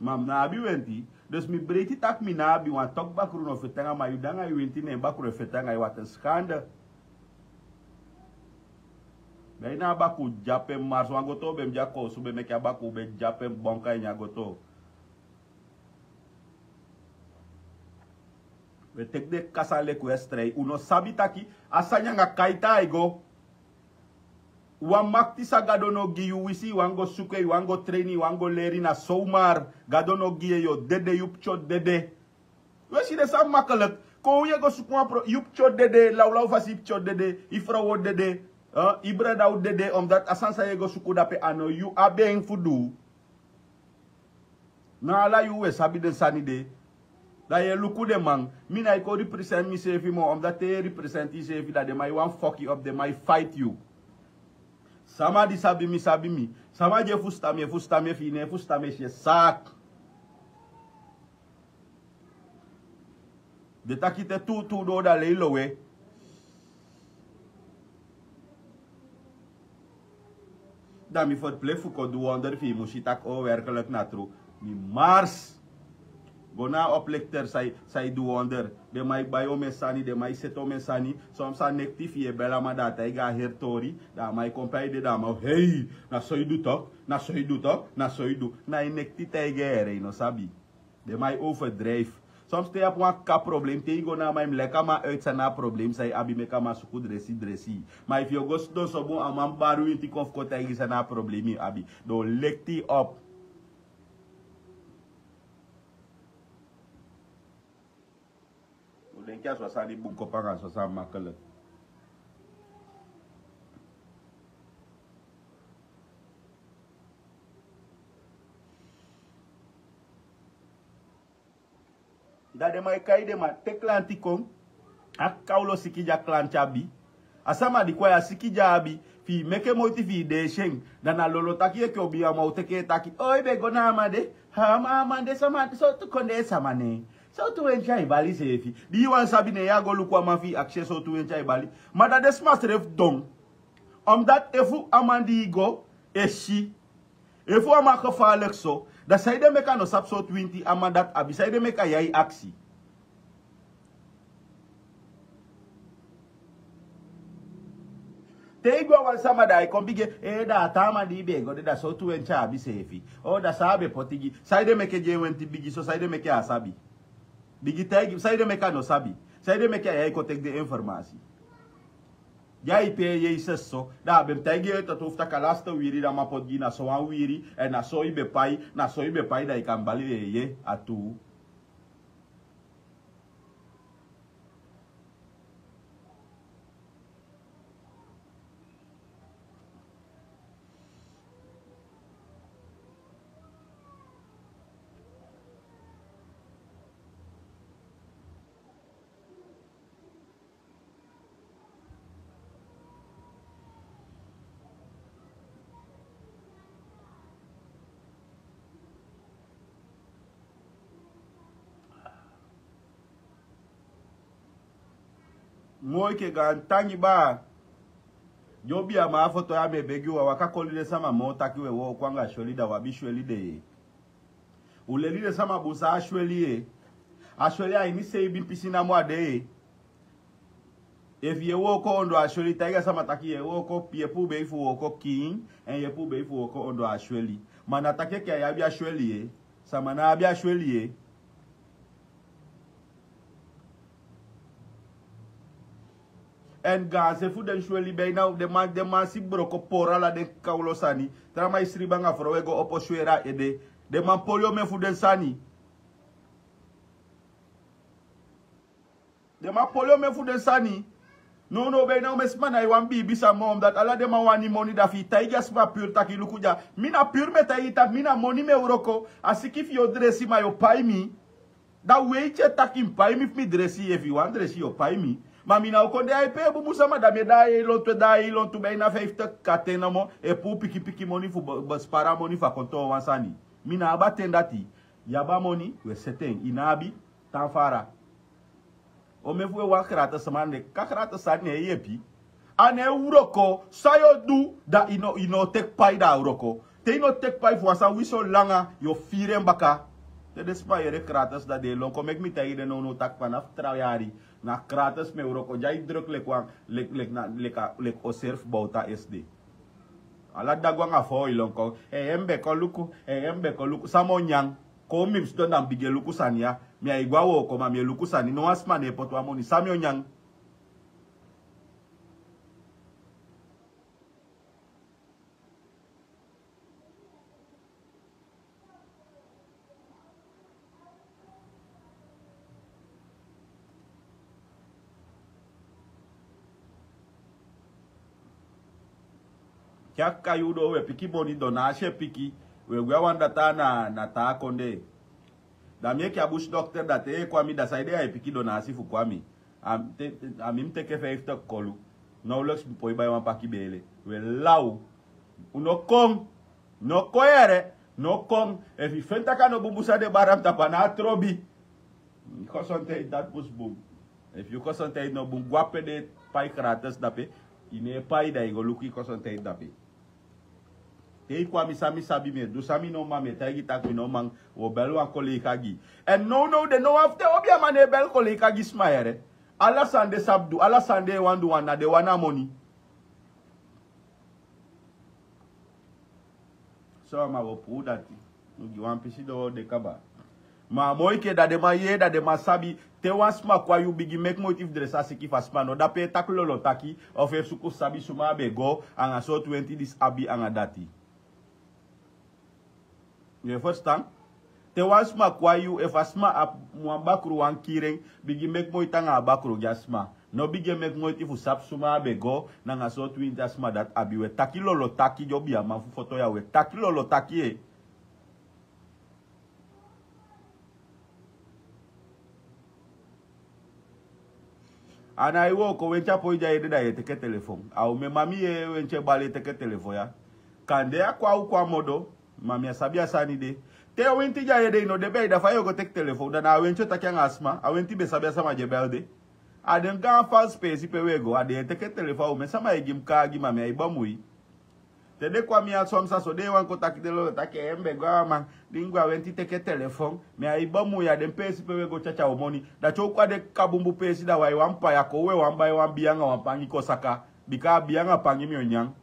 Ma mi no abi wenti. Dus mi breiti taki mi no abi, want toch bakuu no feti anga, ma yu de anga yu wenti, ne bakuu e feti anga yu, wat een schande. Ben na bakuu dyapu en, mars wan goto ben dya kosu, ben meke a bakuu ben dyapu en bonka ini a goto. We teki den kasa leki wedstrijd. Un no sabi taki a sani anga kaita e go. Wan makti san Gado no gi yu, winsi i wani go suku en, i wani go train, i wani go leri, na zomaar. Gado no gi en, yu o dede, yu pikin o dede. We si den sani makkelijk. Kon yu e go suku wan pro, yu pikin o dede, lawlaw fasi yu pikin o dede, i frow o dede, eh, i brada o dede, omdat a sani san yu e go suku dape a no yu abi en fu du. Na ala yuu we sabi den sani de. Da yu e luku den man. Mi nái kon represent miseefi moo, omdat te yu e represent yuseefi, da den man e wani foki op, den man e fight yu. Sama di sabi mi, sabi mi. Sama di e fusutan mi, e fusutan mi, efu i nái fusutan mi, e si en saak. Den taki te tu tu doo da lei lowe. Da mi ferplek fu kon du wonder fi yu mu si taki o werklik na tru. Mi mars go na a oplikter san e du wonder. Den man e bai omen sani, den man e seti omen sani. Son sani nekti fi yu e beli a man da a taigi a heri tori. Da a man e kon pe a e de da a man o hei. Na so yu du tok, na so yu du tok, na so yu du. Na yu nekti taigi en here yu no sabi. Den man e overdrijf. Soms te yu abi wan kaka problem te yu go na a man yu mus leki a man uit san na a problem san yu abi meki a man suku dresi dresi. Ma efu yu o go sidon so bun a man bari winti kon fu kon taigi san na a problem yu abi. Den o lekti yu op. Un denki a so a sani bun kopu anga so a sani makkelijk. Da den man e kai den man te klanti kon. A kawlo siki di a klanti abi. A sama di kon ya siki di a abi. Fi i meke moiti fi i deesi en. Da na lolo taki yu e ke obi a man o teke en taki o i be go na a man de. A man de sama sowtu kondee sama ne? Sowtu wenti a e bali seefi di i wani sabi ne yu a go luku a man fi i akisi en sowtu wenti a e bali. Ma da den sma srefi don. Omdati efu a man di i go e si efu a man gefaaliki so, da saide meke a no sabi sowtu winti a man dati abi saide meke a yai aksi. Te i gwe a wan sama da a e kon bigin e da a taa man di i be e go de da sowtu wenti a abi seefi. O da san a be poti gi saide meke di en wenti bigi so saide meke a sabi. Bigi taigi saide meke a no sabi. Saide meke a yai kon teki den informasi. Di a e pee yesus so da a be mus taigi en yu ete tu fu taki a laste wiri di a man poti gi na so wan wiri èn na so i be pai na so i be pai da i kan bali en ye a tuu. Moo enke gaantangi baa. Di obi a man a foto ya mi e begi u a waka koli den sama moo taki u e wooko anga sweli da u abi sweli de. U leli den sama bun san a sweli ye. A sweli a ini seibin pisi namo a de. Efu yu e wooko ondoo a sweli taigi a sama taki yu e wooko yu e puu bei fu wooko kiin èn yu e puu bei fu wooko ondoo a sweli. Ma na taki enke a yu abi a sweli ye. Sama na abi a sweli ye. Èn gaanse fu den sweli bei na den man si broko poro ala den kawlo sani. Tra man e sribi anga frow e go opo sweri a ede. Den man poli omen fu den sani. Den man poli omen fu den sani. Nownow bei na omen sma na e wani biibi san moo omdati ala den man wani moni da fi i taigi a sma puru taki luku dya. Mi na puru mi e taigi taki mi na moni mi e wroko. A siki fi yu o dresi ma yu o pai mi. Da weiti e taki mi pai mi fu mi dresi efu yu wani dresi yu o pai mi. Ma mi na o kon de a e pee bunbun sama da mi e daai ei lontu e daai ei lontu bei na feifti katen nomo e puu pikin pikin moni fu bespari a moni fu a kon toon wan sani. Mi na abi a ten dati. Yu abi a moni u e sete en i no abi. Tan fara. Omen fu u e wani krati sma ne kaka krati sani ne e yepi. A ne e wroko san yu o du da i no teki pai da a wroko. Te i no teki pai fu wan sani wi so langa yu o fiiri en baka. Te den sma yere krati sma da den e lon kon meki mi taigi den nownow taki fanafu tra yari na krati sma e wroko di a e druk leki wan leki o serfi bowta esde. Ala dagu anga foo i lon kon en en mi be kon luku en en mi be kon luku san mi o nyan. Kon mi mus don dan bigin e luku sani ya. Mi ai go a wooko ma mi e luku sani no wan sma ne e poti wan moni san mi o nyan. Te a kai u don u e piki moni don na a si e piki. U e gwe a wan data na taa kondee. Da mi enke a busi dokter da te yu e kon a mi da saide yu ai piki donasi fu kon a mi. A mi mus teke feifti kolu. Nowleks mi poi bai wan paki beele. U e law. U no kon. No kon yere. No kon. Efu yu feni tak' a no bunbun san den bari a mi tapu a na a trobi. Yu kosonten yu dati mus bun. Efu yu kosonten yu no bun, go a pe den e pai gratis dape. Yu no e pai, da yu go luku yu kosonten yu dape. Te yu kon a mi, san mi sabi, mi e du san mi no man, mi e taigi yu taki mi no man. Wi o beli wan kolega gi yu. Èn nownow de no wan fu te obiaman no e beli kolega gi sma yere. Ala san den sabi du, ala san den e wani du, wan na den wani a moni. So a man o puu dati. Un gi wan pisi doo de kaba. Ma a moi enke da den man yee, da den man sabi. Te wan sma kon a yu, bigin meki moiti fu dresi a siki fu a sma. No dape e taki lolo taki, ofu e suku fu sabi suma a be go, anga sortu wenti disi abi anga dati. Yu e ferstan? Te wan sma kon a yu, efu a sma abi wan bakru, wan kiri en, bigin meki moiti anga a bakru gi a sma. No bigin e meki moiti fu sabi suma a be go, nanga sortu wenti a sma dati abi. Wi e taki lolo taki, den obiaman fu foto ya, wi e taki lolo taki, e. A nái wooko, wenti a poi de a ede, da yu e teke telefon. A omen mami, yu e wenti e bali, e teke telefon ya. Kande a kon a u kon a modo, ma mi á sabi a sani de. Te a wenti de a ede, i no de bei, da fa yu o go teke telefon? Da na a wenti o taki anga a sma, a wenti be sabi a sama di e beli de. A den gaan falsi peesi pe wi e go, a den e teke telefon. A omen sama e gi mi kaagi, ma mi á e bemui. Te den kon a mi ya, son sani so den e wani kon taki den lolo taki, ee, mi be go a wan man, di mi go a wenti teke telefon. Mi á e bemui. A den peesi pe wi e go tyatya wi moni. Da te u kon a den kabunbun peesi, da wi á e wani pai. A kon u e wani bai wan biya anga wan pangi kon saka. Bika a biya anga pangi mi o nyan.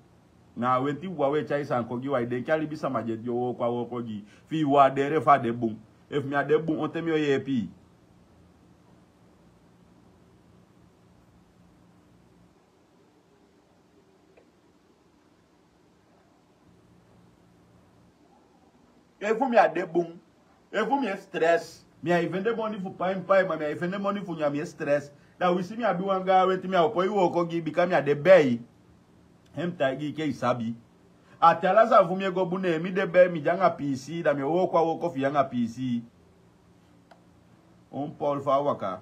Na a wenti wawan e tyai sani kon gi wi. Yu denki a libisama di e wooko a wooko gi yu, fi i waardeer efu a de bun? Efu mi á de bun, on ten mi o yeepi yu? Efu mi á de bun, efu mi e stress, mi á e fende moni fu pai mi pai, ma mi á e fende moni fu nyan, mi e stress. Da winsi mi abi wan gaan wenti, mi á o poi wooko gi yu, bika mi á de bei. Hën mi taigi yu, ke i sabi. A te ala sani fu mi e go bun, ne mi de bei, mi de anga piisii, da mi e wooko a wooko fi yu anga piisii. Un pol fu a waka.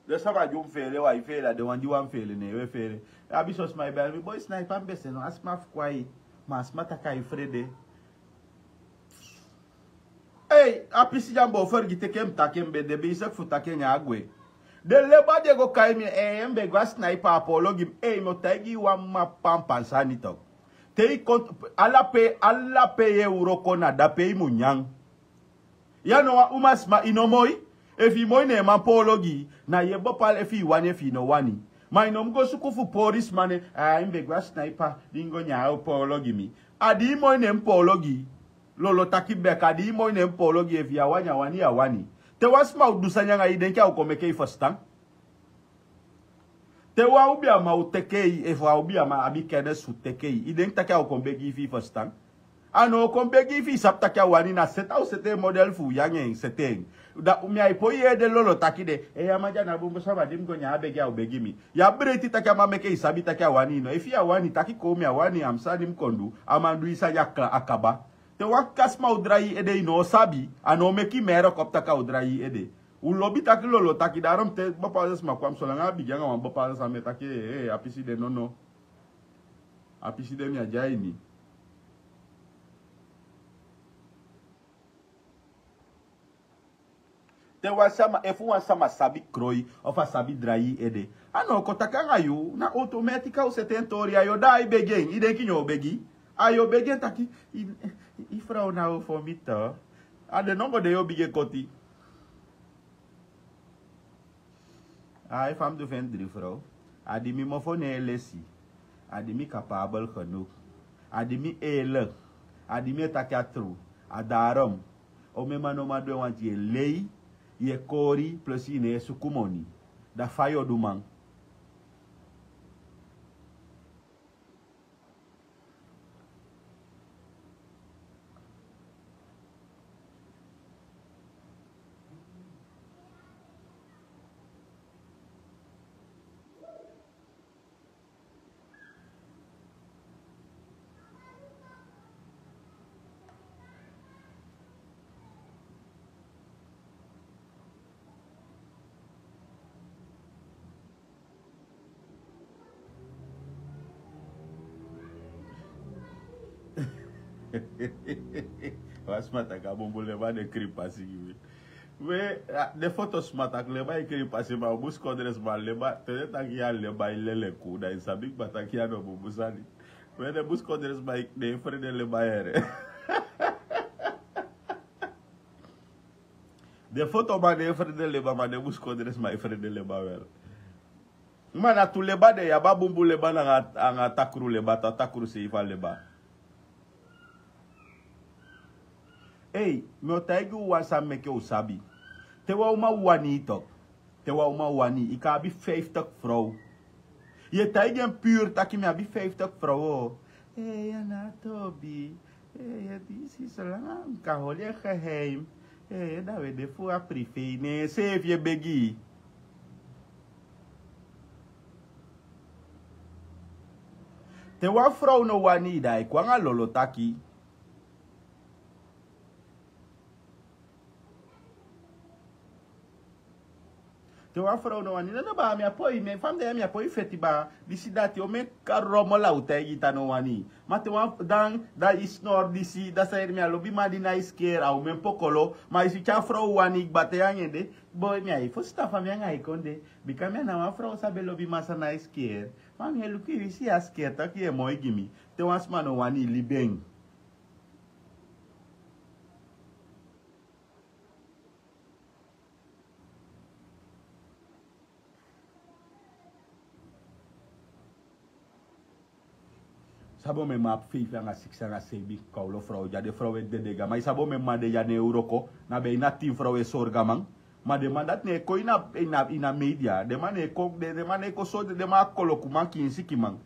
Den sama di un feele, wi á e feele, a den wan di wi á e feele, ne wi e feele. Abi son sma e beli mi, boi, Sniper, mi be seni wan sma fu kon a yu, ma a sma taki a e frede. Ei, a pisi di a mi bo fergiti, enke mi taki, mi be de bezig fu taki en, a gwe. Den leba di e go kai mi, ee, mi be go a Sniper, a poolo gi mi. Ei, mi o taigi yu wan mama pampan sani tok. Te i kon, ala pe, ala pe yu e wroko, na dape i mu nyan. Yu a no wan umasma, i no moi. Efu i moi, ne man poolo gi i. Na yu e bepaal efu i wani, efu i no wani. Ma i no mu go suku fu poorisma, ne, a, mi be go a Sniper, di mi go nyan, a o poolo gi mi. A di i moi, ne mi poolo gi i. Lolo taki bek, a di i moi, ne mi poolo gi i. Efu yu á wani, a wani, yu á wani. Te wan sma o du sani anga yu, i denki a o kon meke i ferstan? Te wan obiaman o teke i, efu a obiaman abi kennis fu teke i, i denki taki a o kon begi i fi i ferstan? A no o kon begi i fi i sabi taki a wani. Na sete a o sete en model fu yu anga en, sete en. Da mi á e poi yee den lolo taki de, ee, a man di a na bunbun sama, di mi go nyan, a begi, a o begi mi. Yu á breiti taki a man meke i sabi taki a wani i no. Efu yu á wani, taki kon, mi á wani, a mi sani, mi kon du. A man du i sani, a kla-, a kaba. Te wan kaka sma o drai i ede, i no o sabi, a no o meke i mere kop taki a o drai i ede. U lobi taki lolo taki, daarom te bepaalde sma kon a mi, solanga a bigin anga wan bepaalde sani, mi e taki, ee, ee, a pisi de, nono. A pisi de, mi á de a ini. Te wan sama, efu wan sama sabi kroi, ofu a sabi drai i ede, a no o kon taki anga yu, na automatic a o sete en tori, a yu o daai begi en, i denki yu o begi? A yu o begi en taki, i, i frow na o fon mi to. A de nongo de yu o bigin e koti. Ai, fa mi du feni dri frow. A di mi mofo no e lesi. A di mi capabel genoeg. A di mi eerlijk. A di mi e taki a tru. A daarom. Omen man no man du en, want yu e lei, yu e kori, plus yu no e suku moni. Da fa yu o du, man? Wan sma taki a bunbun leba de krin pasi gi mi. We, a, den foto sma taki leba e krin pasi, ma un mus kondre sma leba, te den taki ya leba e leleku, da i sabi kba taki ya no bunbun sani. We, den mus kondre sma e, den e frede leba yere. Den foto man no e frede leba, ma den mus kondre sma e frede leba wel. Ma na tu leba de, yu abi a bunbun leba nanga, anga takru leba, ta takru sei fu a leba. Ei, mi o taigi un wan sani meke un sabi. Te wan uman wani yu tok. Te wan uman wani yu, yu kan abi vijftig frow. Yu e taigi en puru taki mi abi vijftig frow o. Ei, a no abi tobi. Ee, disi, solanga mi kan holi en geheim. Ee, da we de fu a privé, ne seefi e begi. Te wan frow no wani yu, da ai kon anga lolo taki. Te wan frow no wani, no, no, baa, mi á poi, mi, fa mi de ya mi á poi feti, baa, disi dati, o meki a rommel a o taigi yu taki a no wani. Ma te wan, dan, dan i snor disi, dan san yu ede, mi á lobi man di nái skeer, a o meki pokolo, ma i si te a frow wani, i kba te yu anga en de, boi, mi á e fusutan fa mi anga yu kon de, bika mi a ná wan frow san be lobi man san nái skeer. Ma mi e luku yu, i si yu á skeer, taki yu e moi gi mi. Te wan sma no wani, libi en. Sabi omeni man abi feifi anga siksi anga seibin kawlo frow dya, den frow e dede gi a man. I sabi omeni man de dya ne en wroko, na be ini a tin frow e sori gi a man. Ma den man dati ne e kon ini a, ini a, ini a media. Den man ne e kon, den, den man ne e kon sori den, den man a kolokuman, kiinsikiman.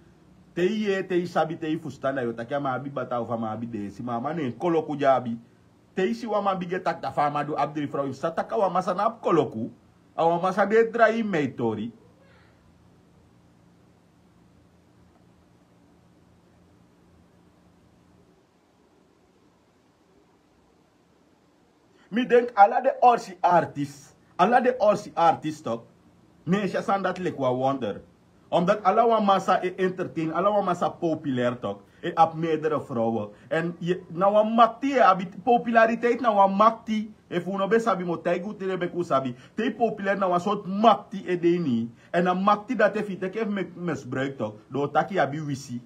Te i yee, te i sabi, te i fusutan, da yu o taki a man abi bataa ofu a man abi deesi, ma a man ne en koloku di a abi. Te i si wan man bigin e taki taki fa a man du abi dri frow, i sa taki a wan man san ná abi koloku, a wan man san be e drai i mei tori. Mi denki ala den orsi artis, ala den orsi artis tok, ne e si a sani dati leki wan wonder. Omdat ala wan man san e entertain, ala wan man san populair tok, e abi meerdere vrouwen. En yu, na wan makti yu e abi, populariteit na wan makti. Efu un no ben sabi, mi o taigi un tide meki un sabi. Te yu populair, na wan sortu makti e de ini yu. En a makti dati, efu yu teki en fu misbruik tok, den o taki yu abi wisi.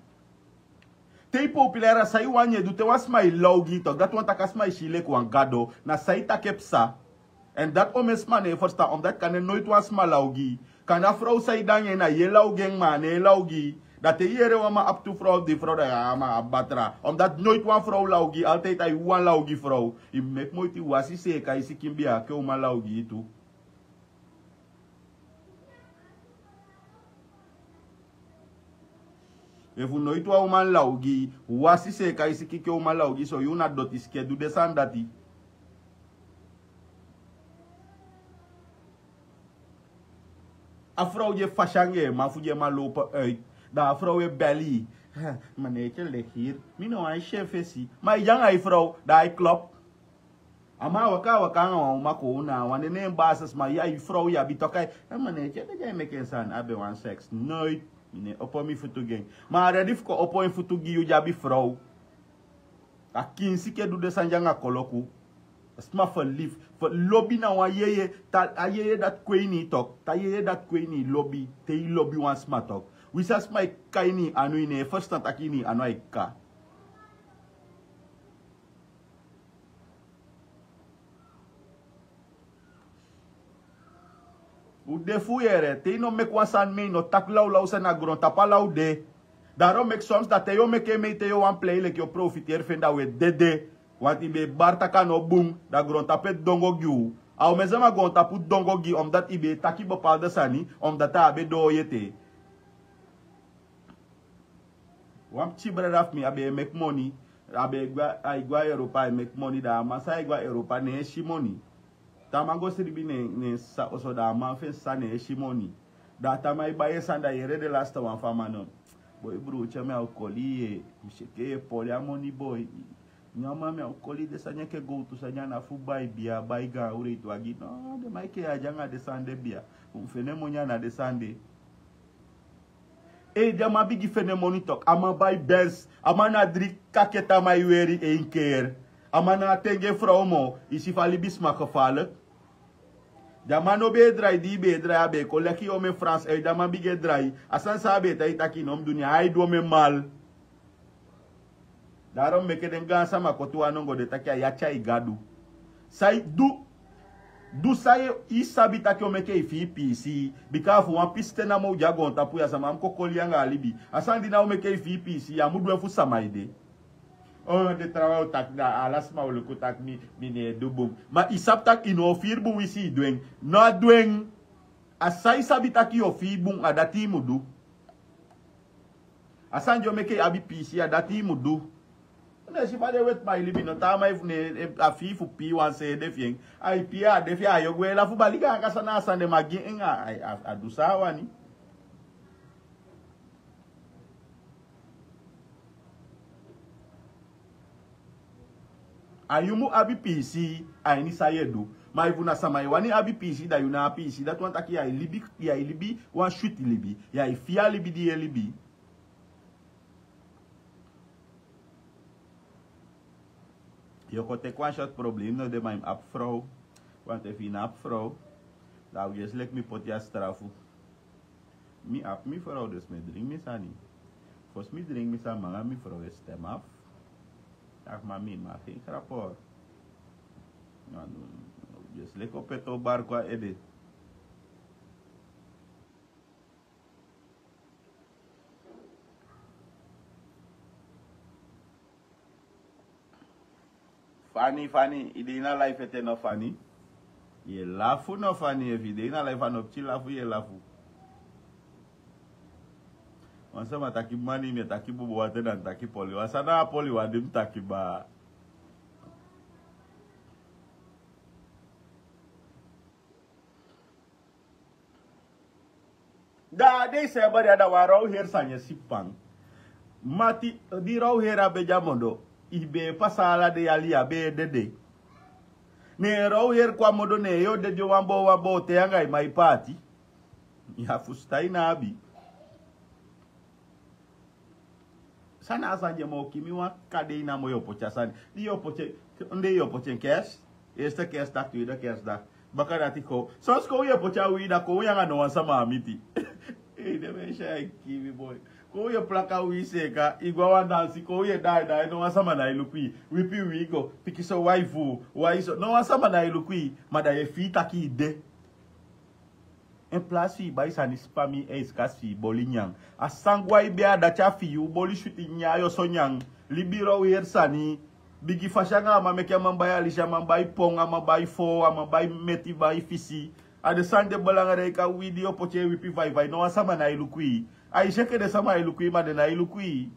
Te yu populair, a san yu wani yu e du. Te wan sma e law gi yu tok, dati wani taki a sma e si yu leki wan gado. Na san yu taki e psa. En dati omeni sma no e ferstan, omdat kande noiti wan sma law gi yu. Kande a frow san yu de anga en, na yu e law gi en, ma a no e law gi yu. Da te yu yere wan man abi tu frow, dri frow, da yu, a man abi batra. Omdat noiti wan frow law gi yu, altijd a yu wan law gi frow. Yu mus meki moiti wasi seeka yu sikin bia, ke uman law gi yu tu. Efu noiti wan uman law gi yu, wasi seeka yu sikin, ke uman law gi yu, so yu na doti sikin e du den sani dati. A frow di e fasi anga en man fu di en man lopen uit. Da a frow e beli yu. Meneertje ligt hier. Mi no wani si en fesi. Ma yu de anga yu frow, da ai klop. A man waka, waka anga wan uman kon na wan nen, basis, ma yu a yu frow yu abi tok. Ai, ma ne, te den e meki en sani, a ben wani seks. Noiti. Mi no e opo mi futu gi en. Ma a redi fu kon opo en futu gi yu di abi frow. A kiinsikin e du den sani dya anga koloku. A sma verliefd. Fu lobi na wan yeye, te a yeye dati kon ini yu tok. Te a yeye dati kon ini yu, lobi. Te yu lobi wan sma tok. Winsi a sma e kaka ini yu anu, yu no e ferstan taki ini yu anu ai kaka. Un de fu yere, te yu no meki wan sani, mi no taki lawlaw sani, na grontapu ala un de. Daarom meki soms, da te yu o meki en, mi te yu o wani plei leki yu o profiteri fu en, da un e dede. Want yu be e bari taki a no bun, da grontapu e dongo gi yu. A omen sama grontapu dongo gi, omdat yu be e taki bepaalde sani, omdat a á be doo yu ete. Wan pikin brada fu mi, a be e meki moni. A be e gwe, ai gwe a Europa, ai meki moni, da a man san ai gwe a Europa no e si moni. Te a man go sribi ne en, ne en sisa oso, da a man fu en sisa no e si moni. Da te a man e bai en sani, da yere den lasti wan fu a man no. Boi, broertje, mi á o koli yu. Mi si enke yu e poli a moni, boi. Nyan man, mi á o koli den sani enke gowtu sani, a na fu bai bia, bai gaan wreiti wagi. No, den man enke yu á de anga den sani de bia. Un fende moni a na den sani de. Ei, di a man bigin fende moni tok, a man bai bens, a man na dri kaketa man e weri en keri. A man na a ten gi en frow moo, i si fa libisma gefale. Di a man no be e drai di i be e drai, a be e kon leki i omen Frans. Ei, di a man bigin e drai, a sani san a be e taigi taki i no mu du, ne ai du omen mal. Darom meke den gaan sama koti wan nongo de taki a yati a i gadu. San i du, du san i sabi taki o meke i fii piisii. Bika a fu wan pisiten namo u de a goontapu ya, sama mu kokoli anga a libi. A sani di na o meke i fii piisii, ya mu du en fu sama ede. O, den trawan o taki, da ala sama o luku taki mi, mi ne e du bun. Ma i sabi taki i no o fii bun winsi i du en. No a du en. A san i sabi taki i o fii bun, a dati i mu du. A sani di o meke i abi piisii, a dati i mu du. Ne si fa den wetiman e libi, no taa man e fu ne, e, a fii fu pii wan seede fi en. Ai pii a de fi en, a yo gwe lafu baliga anga san na a sani den man gi en, a, a, a du san a wani. A yu mu abi piisii a ini san yu e du. Ma efu na sama e wani abi piisii, da yu ná abi piisii. Dati wani taki yu e libi, yu e libi wan switi libi. Yu e fii a libi di yu e libi. Yu o kon teki wan sortu problem no de, ma yu mu abi frow. Want efu yu ná abi frow, da a o yesi leki mi poti a strafu. Mi abi mi frow, dus mi e dringi mi sani. Fosi mi dringi mi sani, mi anga mi frow e stem af. Taki mami, mi abi en grapport. No, no, no, dus leki o peti o barku a ede. Fani, Fani, i de ini a live ete, no Fani? Yu e lafu, no Fani? Efu i de ini a live, a no pikin lafu yu e lafu. Wan sama taki mani, mi e taki bubu water, dan taki poli. Wan sani na a poli wan di mi taki baa. Da a dei san e bari, a da wan row heri sani e sipan. Mati, di row heri a be de a modo, i be e pasa ala den yali, a be e dede. Ne row heri kon a modo, ne yu o dede wan boo wan boo te anga i man e paati. Yu a fusutan, i ná abi. San na a sani di e moo kii mi wan kade, i namo yu o poti a sani. Di yu o poti en, di yu o poti en kerst. Eerste kerstdag, tweede kerstdag. Baka dati kon. Sosi kon yu e poti a uwii, da kon yu anga no wan sama a miti. Ei, den mensi e kii mi boi. Kon yu e plaka uwii seeka, i go a wan dansi, kon yu e daai daai, no wan sama ná e luku i. Wipi uwii go, pikinso wai fuu, wai so. No wan sama ná e luku i, ma da yu e fii taki i de. En plaats fi i bai sani, sipa mi, ijskast fi i boli nyan. A sani gwe a i bee, a dati a fi i, u boli switi nyan, yu o so nyan. Libi row heri sani. Bigi fasi anga a man, meke a man bai alisi, a man bai pon, a man bai foo, a man bai meti, bai fisi. A den sani de belangrijk, a uwii di yu o poti e wipi vaivai, no wan sama ná e luku i. A i si enke den sama e luku i, ma den ná e luku i.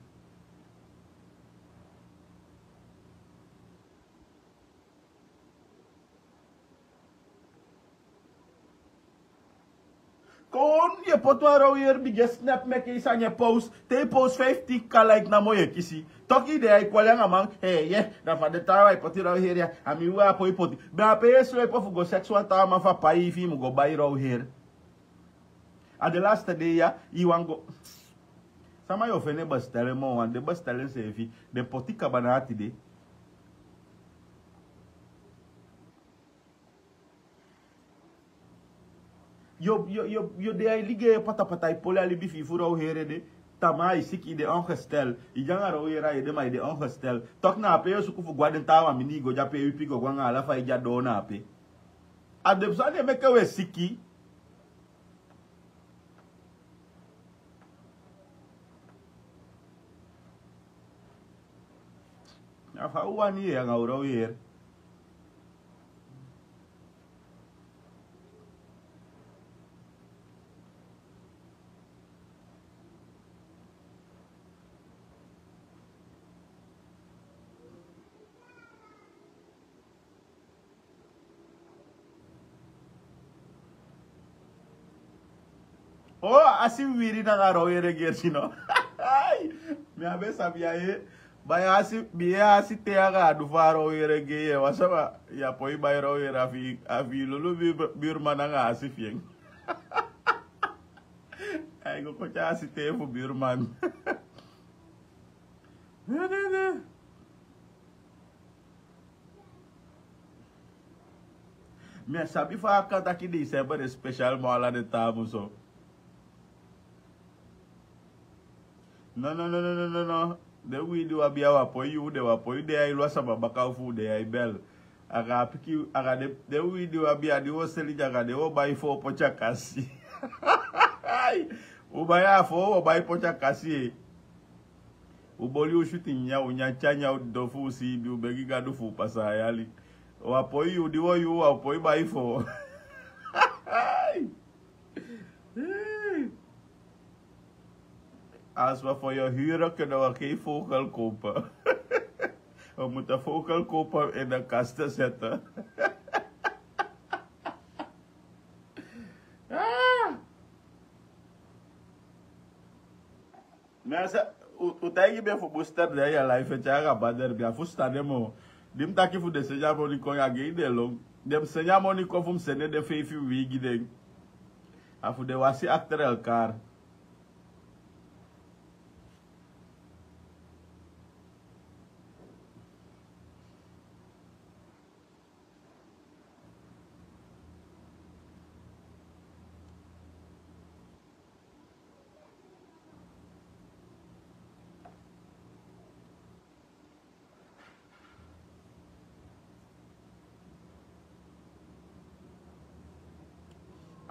Kon yu e poti wan row heri, bigin e snap, meke i sani e post. Te i post, fiftin k like namo yu e kisi. Toki i de ya e kwali anga man, hee, ye, da fa den taawan e poti row heri ya, a mi uwii a poi poti. Ben a pe yu e swipe fu go seks wan taawan man fu a pai i fi i mu go bai row heri. A den laste dei ya, i wani go. Sama yu o fende bestel en moo, want den bestel en seefi, den poti kaba na a tide. Yu, yu, yu, yu de a e ligei patapata, e poli a libi fi i fu row heri ede. Tamaa i siki, i de ongesteld. I de anga row heri a ede, ma i de ongesteld. Toku na ape yu o suku fu go a den taawan mindii, i go de ape e wipi, go go anga ala fa i de a doo na ape. A den sani e meke u e siki. A fa u wani yu anga u row heri. O, a si wiwiri nanga row heri e gersi no. Mi á be sabi a ye. Bai a si, mi e a si te anga a du fu a row heri e gei ye. Wan sama, yu á poi bai row heri, a fi, a fi lulu bi, bi, birman nanga a si fi en. Yu go kon tyari a sitee fu birman. Mi e sabi fa a kan taki december e special moo ala den taa mun so. No no no no no no no. Den uwii di wi abi ya, wi á poi yuu den, wi á poi de ya e lon a sama baka fu u de ya e bel. Anga a pikin anga den uwii di wi abi ya, di wi o seli den anga den wi o bai foo poti a kasi. U bai a foo, u o bai poti a kasi. U boli u switi nyan, u nyan te a nyan u didon fu u siibi, u begi gadu fu u pasa a yali. Wi á poi yuu, di wi o yuu wi á poi bai foo. Als we voor je huren kunnen we geen vogel kopen. We moeten vogel kopen in de kast te zetten. Ah. Mi a sa u taigi mi fu booster den ya life e tyari a bader mi a fu stade moo. Di mi taki fu den seni a moni kon ya gei den lon. Den mi seni a moni kon fu mi seni den feifi wii gi den. A fu den wasi akter elkar.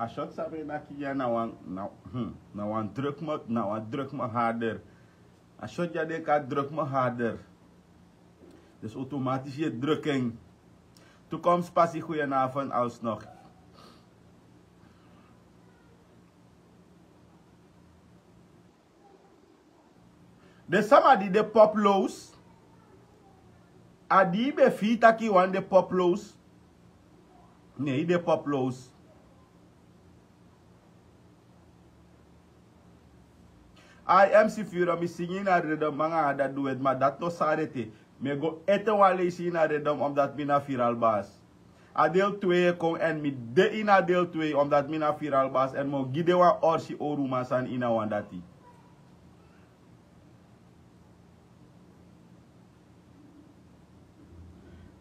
A shot sabi en aki ya na wan na wan druk me na wan druk me harder. A shot ya den kan druk me harder. Dus automatisch ye druk en. Toekomst pasi goeie naven als nog. Den sama di de pop lows. A di i be fii taki i wani de pop lows. Ne i de pop lows. Ai mc firo mi singi ini a ridom anga a dati duweti ma dati no sari ete. Mi e go ete wan leisi ini a ridom omdati mi na firal basi. A deel twee e kon èn mi de ini a deel twee omdati mi na firal basi èn mi o gi den wan orsi oruman sani ini a wan dati.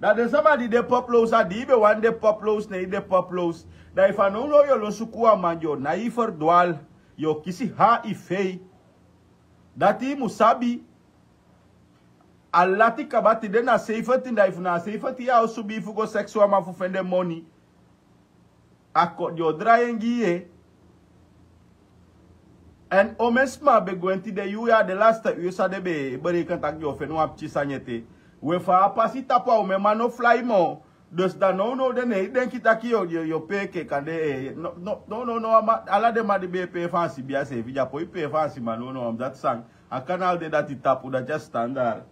Da den sama di de poplows a di i be wani de poplows ne i de poplows. Da efu a nownow yu o lon suku wan man di o nai i ferdwal, yu o kisi ha i fei. Dati i mu sabi. A lati kaba tide na seiventin da efu na a seiventin ya o subi i fu go seks wan man fu fende moni. A kon di o drai en gi yu. Èn omen sma be gwenti den yuu ya a de lasta yu san den be e bereiken tak' den o feni wan pikin sani ete. We fa a pasi tapu a omen man no flai moo. Dus da nownow den ne e denki tak' yu o pee enke kande. Nownow no a man ala den man di be e pee faansi bia seefi di a poi pee faansi man nownow a mus dati san. A kanal de dati tapu dati a standard.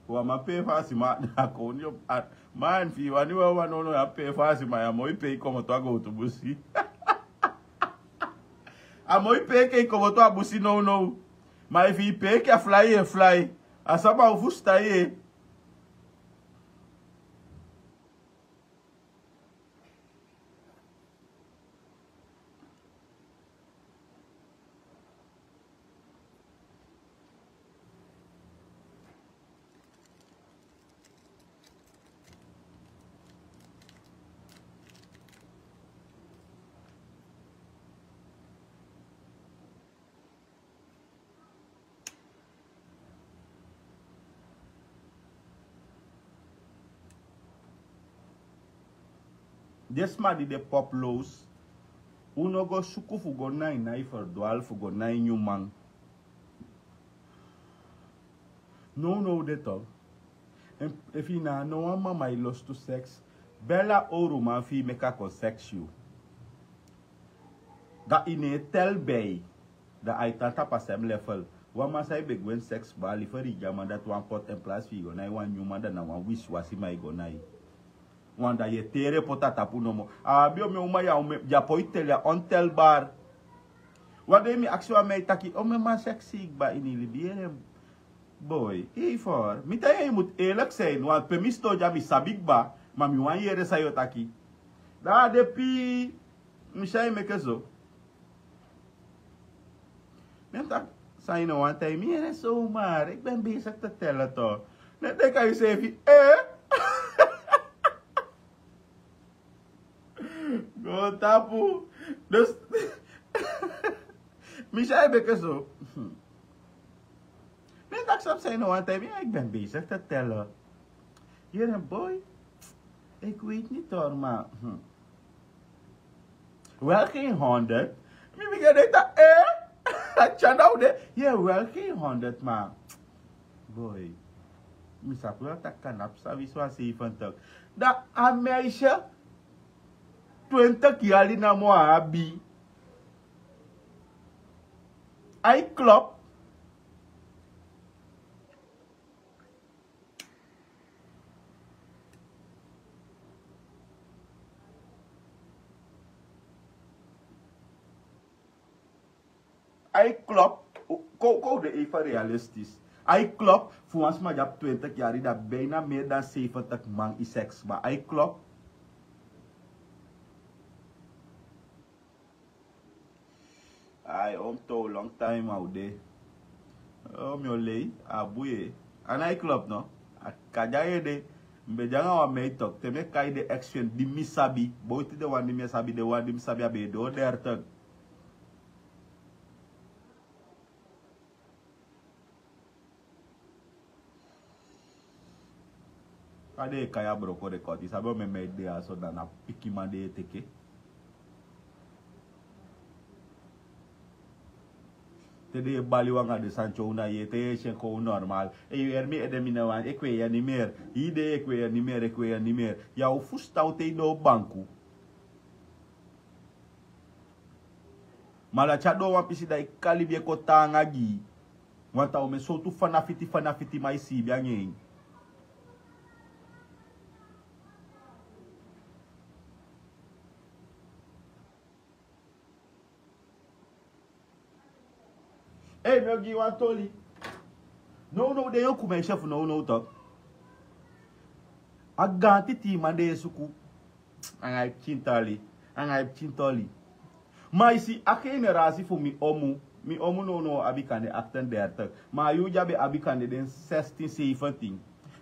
Wan man pee faansi man a kownu yu o man fi i wani wan wan nownow ya pee faansi man ya moi pee i komoto a gowtu busi. A moi pee enke i komoto a busi nownow. Ma efu i pee enke a flai yu e flai a sama o fusutan yu. Den sma di de poplows. Un no go suku fu go na ini a i ferdwal fu go na ini un man. Nownow de to. Efu i na a no wan mama i lostu seks, beli a owru man fi i meki a kon seks yu. Da i no e tel bei. Da a e tan tapu a sem lefel. Wan man san i be gwe ini seks bali feri i gi a man dati wan pot en plasi fi i go na i wan nyun man da na wan wisiwasi man i go na i. Wan da yu e tere poti a tapu nomo a abi omen uman ya umen di a poi teli a ontelbar. Wan dei mi aksi wan man e taki omen man seksi kba ini libi yere. Boi, ei for mi tan yu yu mutu elek sei no wan pe mi sidon di a mi sabi kba. Ma mi wan yere san yu o taki. Da a de pii. Mi si a yu meke so. En tak, san yu no wan taigi mi, en so maar, ik ben bezig te tellen toch. Net denk aan jezelf, eh? Go tapu. Dus, mi zei beke zo. Net accept zijn no wan taigi mi, ik ben bezig te tellen. Hier een boy. Ik weet niet hoor, maar. Wel geen honderd. Mi mi gede ta, eh? Tjana ude. Hier wel geen honderd, maar. Boy. Mi sabi wel tak kanap sabi so a zeventig. Da a meisje. Twintig yali na mo abi. Ai klop. Ai klop. Kon kon de even realistisch. Ai klop. Fu wan sma di abi twintig yari da bijna meer dan zeventig man i seks ma ai klop. Ai om to long time a ude. O mi o lei a bui. A nai klop no. A kadi a yede. Mi be de anga wan mei tok te mi e kai den action di mi sabi boiti den wan di mi e sabi den wan di mi sabi a be e doo dertig. Fa den e kai a broko de koti sabi o memei de ya so na na pikinman den e teke. Te den e bali wan anga den sani tyow na yu ete yu e si en kon un normal. Eyu eri mi ede mi na wan ekwe ya nimer. Yu de ekwe ya nimer ekwe ya nimer. Ya o fusutan un te yu doo banku. Ma dati a doo wan pisi da i kalibi e kon taanga gi i. Wanta omen sowtu fanafiti fanafiti ma i siibi anga en. Ei mi o gi i wan toli. Nownow den yoku meisi efu nownow tok. A gaanti tiiman den e suku. Anga i pikin toli. Anga i pikin toli. Ma i si a generasi fu mi omu. Mi omu nownow abi kande aktendertik. Ma a yuu di a be abi kande den sestin seifintin.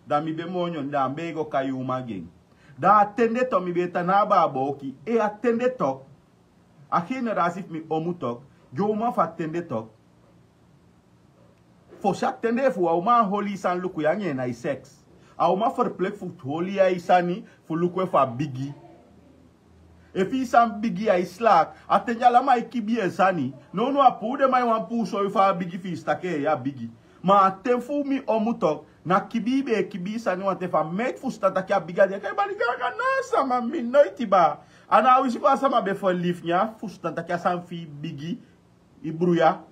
Da mi be moo nyoni da a mi be e go kai uman gi en. Da a ten de to mi be e tan na a baabooki e a ten de to. A generasi fu mi omu tok. Gi uman fu a ten de tok. Fosi a ten de efu wan uman a holi i sani luku yu anga en na i seks. A uman ferplek fu holi yu a i sani fu luku efu a bigi. Efu i sani bigi yu a i slaak a ten di ala man e kibi yu en sani. Nownow a puu den man e wani puu soi yu fa a bigi fi i si taki en ya bigi. Ma a ten fu mi omu tok na kibi i be e kibi i sani wanten fu a meit fusutan taki a bigi a di e kai bali gaanga na a sama mi noiti baa. A na a wisi fa a sama be ferlifi ne a fusutan taki a sani fi i bigi. I bruya.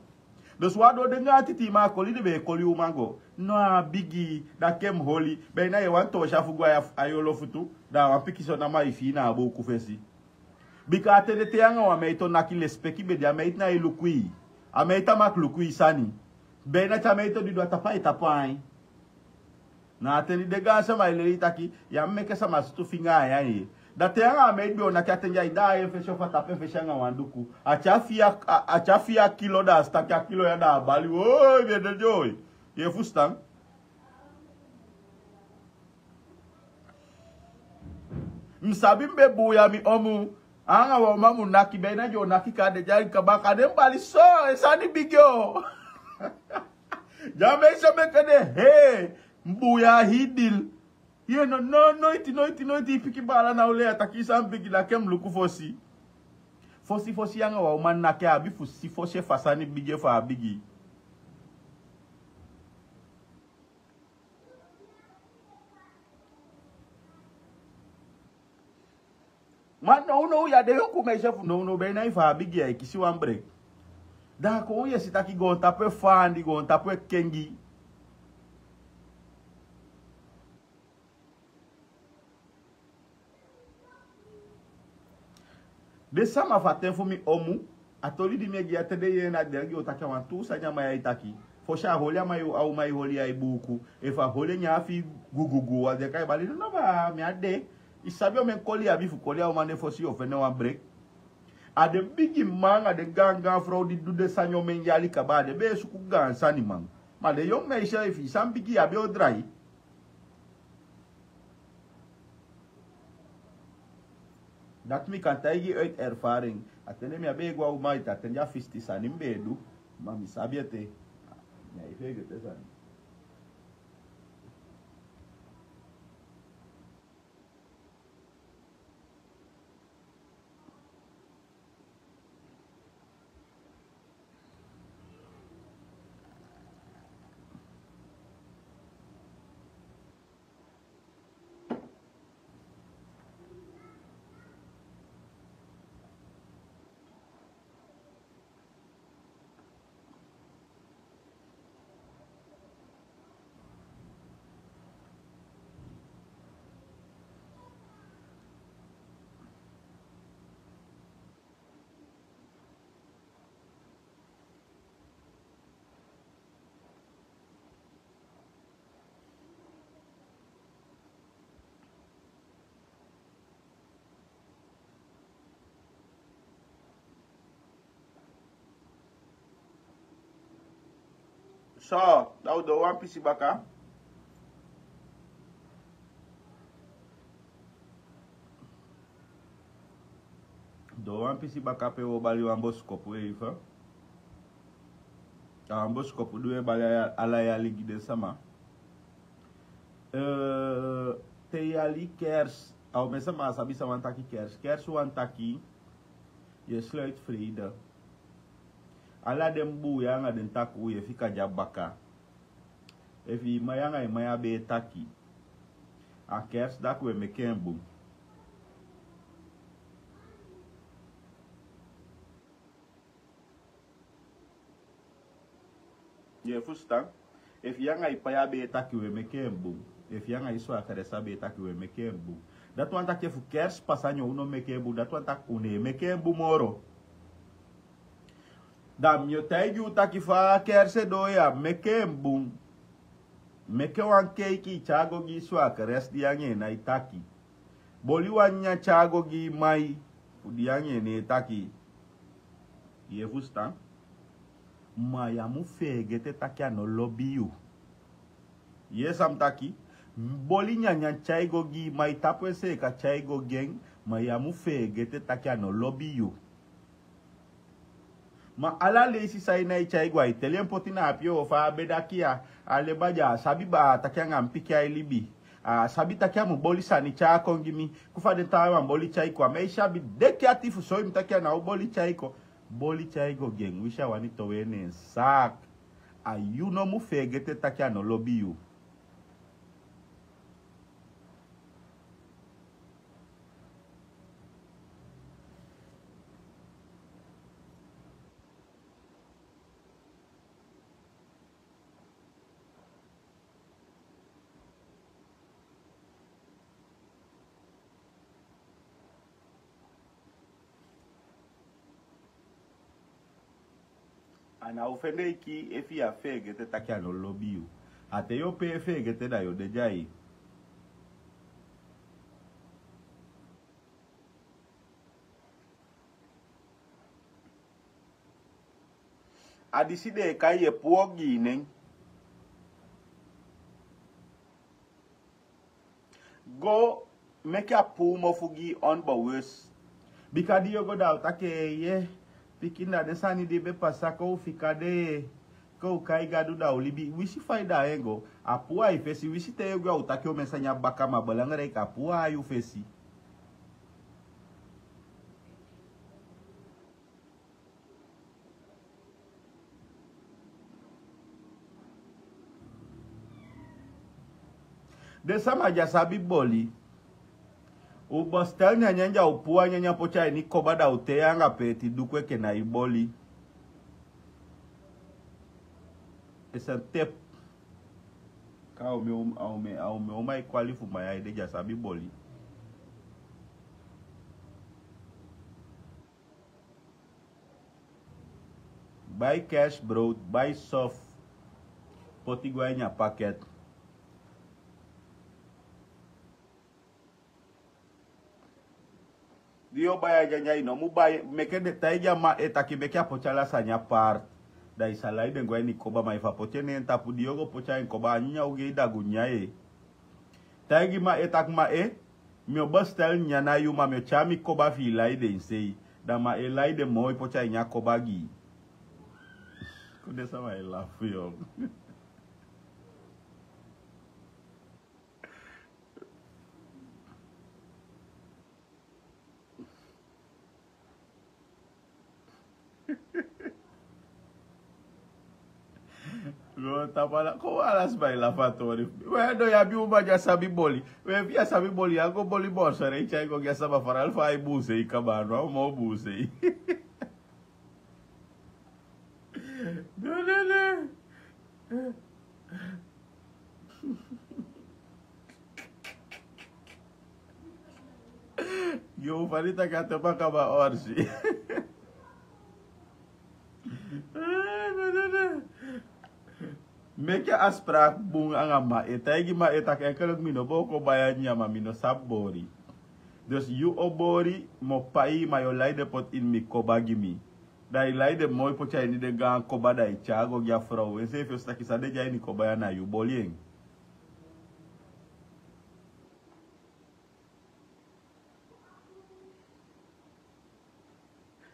Dus wan a doo den gaanti tiiman a koli den be e koli uman go. No a bigi. Da ken mi holi. Be na yu e wani toosi a fu go a yu olofutu. Da a wan pikinso namo a e fii na a buuku fesi. Bika a ten de te yu anga wan meiti o naki lesipeki be de a meiti na e luku i. A meiti a maki luku i sani. Be na te a meiti o didon a tapu a e tapu ain. Na a ten di den gaansama e leli taki yu á mu meke sama sutu finga a nyan ye. Da te yu anga a meiti be o naki a ten di a e daa en fesi ofu a tapu en fesi anga wan duku. A tyai fii a kilo da a si taki a kilo ya da a bali woi mi e dede oi. Yu e fusutan? Mi sabi mi be buuya mi omu. Anga wan uman mu naki be na di o naki kande di a e kaba kande mi bali so. En sani bigi o. Di a mei so meke de hee. Mi buuya a hii dil. Yu e no no noiti noiti noiti i pikin baala na o lei a taki i sani bigi da ken mi luku fosi. Fosi fosi yu anga wan uman naki a abi fu si fosi efu a sani bigi efu a bigi. Ma nownow ya de yoku meisi efu nownow be na i fa a bigi ya e kisi wan brek. Da a kon un yesi taki goontapu e faandi goontapu e kengi. Den sama fu a ten fu mi omu. A toli di mi e gi a ten de yee na di a gi o taki a wan tuu sani a man ya e taki. Fosi a holi a man yu a uman e holi ya e buuku efu a holi en nyan a fii gugugu a di e kai bali no no baa mi á de. I sabi omen koli i abi fu koli a uman ne fosi yu o fende wan brek. A den bigi man, a den gaangaan frow di du den sani omen yali kaba, a den be e suku gaan sani man. Ma den yongu meisje, efu i sani bigi, i abi o drai. Dati mi kan taigi uit ervaring. A ten de mi á be e go a uman ete, a ten de a fisti sani mi be e du. Ma mi sabi ete. Mi á e feegete sani. So, da u doo wan pisi baka. Doo wan pisi baka pe u o bali wan bosikopu eifen. A wan bosikopu di u e bali ala yali gi den sama. Eh, te yali kerst, a omen sama á sabi san wani taki kerst. Kerst wani taki, yu e sluit vrede. Ala den buuya anga den takuu yu e fika dya baka. Efu i man ya anga i man ya be e taki, a kerstdag u e meke en bun. Yu e fusutan? Efu yu anga i pa ya be e taki, u e meke en bun. Efu yu anga i swakere sa be e taki, u e meke en bun. Dati wani taki efu kerst pasa neen u no meke en bun, dati wani taki u no e meke en bun moro. Da mi o taigi u taki fa kerst e doo ya, meke en bun. Meke wan keiki tyai go gi i swakere di yu anga en nái taki. Boli wan nyanyan tyai go gi i man fu di yu anga en e taki. Yu e fusutan? Ma yu á mu feegete taki a no lobi yu. Yu yee san mi taki? Boli nyanyan tyai go gi i man, tapu en seeka tyai go gi en, ma yu á mu feegete taki a no lobi yu. Ma ala leisi san i nái tyai go, ai teli en poti na api o fa a be daki ya, a leba dya, a sabi baa taki anga mi pikin ai libi. A sabi taki a mu boli sani tyai kon gi mi, ku fa den taawan boli tyai kon. A meisje abi deki ati fu soi mi taki a ná o boli tyai kon. Boli tyai go gi en, winsi a wani towe en na en saak. A yu no mu feegete taki a no lobi yu. A ná o fende i kii efu yu á feegete taki a no lobi yu. A te yu o pee feegete da yu o de dya. A disi den e kai yu e puu ogii nen. Go meke a puu mofu gi i onbewust. Bika di yu o go da a o taki eeye, pikin, da den sani di be pasa, kon u fika de, kon u kai Gadu da u libi. Winsi fa i da en go, a puu a i fesi. Winsi te yu o go a o taki omen sani a baka, ma belangrijk a puu a yu fesi. Den sama di á sabi boli. U bestel nyanyan, da u puu a nyanyan poti a ini koba, da u tei anga peeti duku enke na i boli. Ese tep. Ka a omen, a omen, a omen uman e kwali fu man ya ede di á sabi boli. Bai kerstbrood, bai soft, poti go a ini a paket. Di Yu o bai a nyanyan, yu no mu bai, meke den taigi a man e taki meke a poti ala sani a paard. Da yu sa lai den go a ini koba, ma efu a poti en na en tapu, di yu o go poti a ini koba, a nyanyan o gi en dagu nyanyan. Taigi man e taki man e, mi o bestel nyanyan na yu, ma mi o tyari mi koba fi yu lai den sei. Da man e lai den moi poti a ini a koba gi yu. Kon den sama e lafu yu. Go tapu ala, kon ala sma e lafu a tori. We, no, yu abi uman di a sabi boli. We, efu yu á sabi boli, yu á go boli bosere, yu tyai go gi a sama, faral fa ai buuse yu kaba, no, a uman o buuse yu. No, no, no. Yo, fani taki a tepa kaba orsi. Meke a spraak bun anga man e, taigi man e taki, enkelek mi no bo kon bai a nyanyan, ma mi no sabi bori. Dus yu o bori, mi o pai, ma yu o lai den poti ini mi koba gi mi. Da yu lai den moi poti a ini den gaan koba, da yu tyari go gi a frow. Enseefi o si taki san de dya ini koba ya na yu boli en.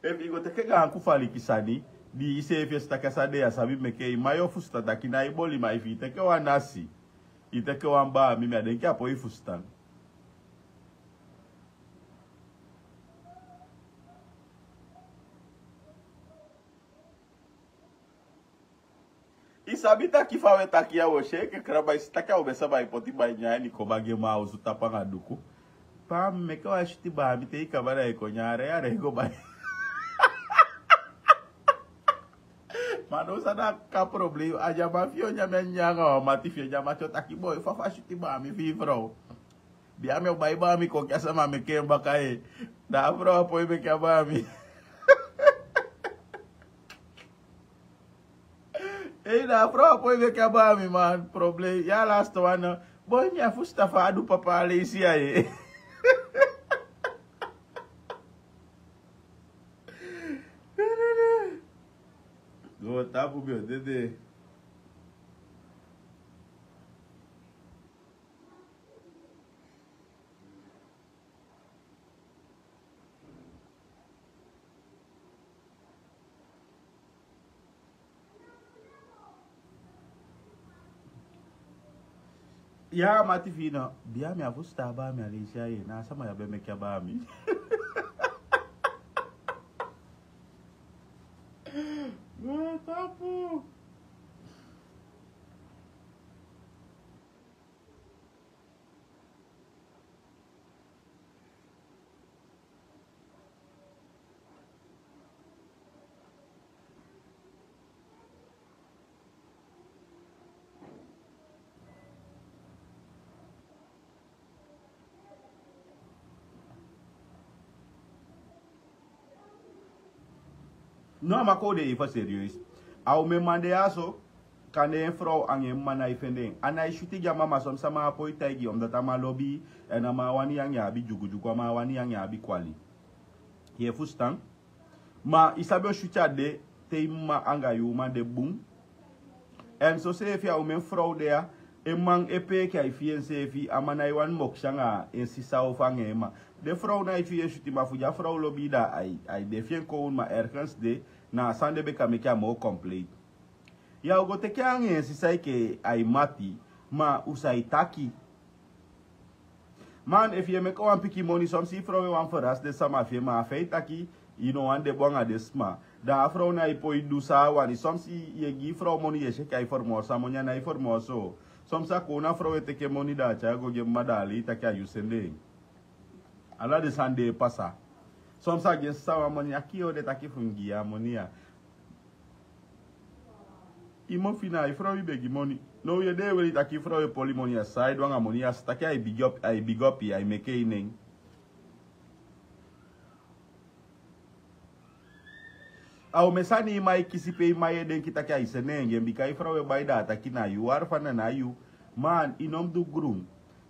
Efu yu go teke gaan kufaliki sani, di iseefi e si taki a san de ya sabi meke, i man, yu o fusutan taki na yu boli, ma efu yu teke wan nasi, yu teke wan baa, mi, mi á denki a poi fusutan. I sabi taki fa we taki ya, wo si enke kraba, i si taki a omen sama e poti bai nyanyan ini koba gi en, ma a osu tapu anga duku. Pa, mi meke wan switi baa, mi te i kaba, da i kon nyan, a rei, a rei go bai. Ma now san na a problem, a den man fi yu o nyan mi a nyanyan anga wan mati fi yu, a den mati o taki, boi, fa fa switi baa mi fi yu, frow. Bia, mi o bai baa mi kon gi a sama meke en baka ye. Da a frow á poi meke a baa mi. Ei, da a frow á poi meke a baa mi, man. Problem. Ya last one. Boi, mi á fusutan fa a du papa a leisi ya ye. Go tapu, mi o dede. Ya, mati fi yu no. Bia, mi á fusutan a baa mi a leisi ya ye. Na a sama ya be meke a baa mi. Go tapu. No, a man kon de efu serieus. A omen man de ya so, kande en frow anga en man nái fende en. A nái switi gi a man, ma son sama á poi taigi yu, omdat a man lobi yu, èn a man wani yu anga en abi dyugudyugu, a man wani yu anga en abi kwali. Yu e fusutan? Ma i sabi on switi a de, te i mma anga yu uman de bun. Èn soseefi a omen frow de ya, en man e peeki, ai fii enseefi, a man nái wani mokisi anga en sisa ofu anga en mma. Den frow nái fii en switi, ma fu di a frow lobi yu, da ai, ai de fi en kownu, ma ergens de, na a sani de be kan meke a moo complete. Ya o go teke anga en sisa enke ai mati, ma u sa e taki. Man, efu yu e meke wan pikin moni, somsi i frow e wani ferasi den sama fi en, ma a feit taki i no wani de bun anga den sma. Da a frow nái poi du san a wani. Somsi yu e gi frow moni, yu e si enke ai fermoso a moni, a nái fermoso. Somsi a kownu a frow e teke moni, da a tyai go gi en mma, da a lei taki a yu sende en. Ala den sani de e pasa. Somsi a gi en sisa wan moni, a kii o de taki fu mi gi yu a moni ya. I mofu na i frow i be gi moni. Now yu e de e weli taki i frow e poli moni ya, san ai du anga moni ya, a si taki ai bigi op, ai bigi op, ai meke i nen. A omen sani i mma e kisi pe i mma e denki taki ai sende en gi en, bika i frow e bai, da a taki na yu, a fanda na yu. Man, i no mu du grun.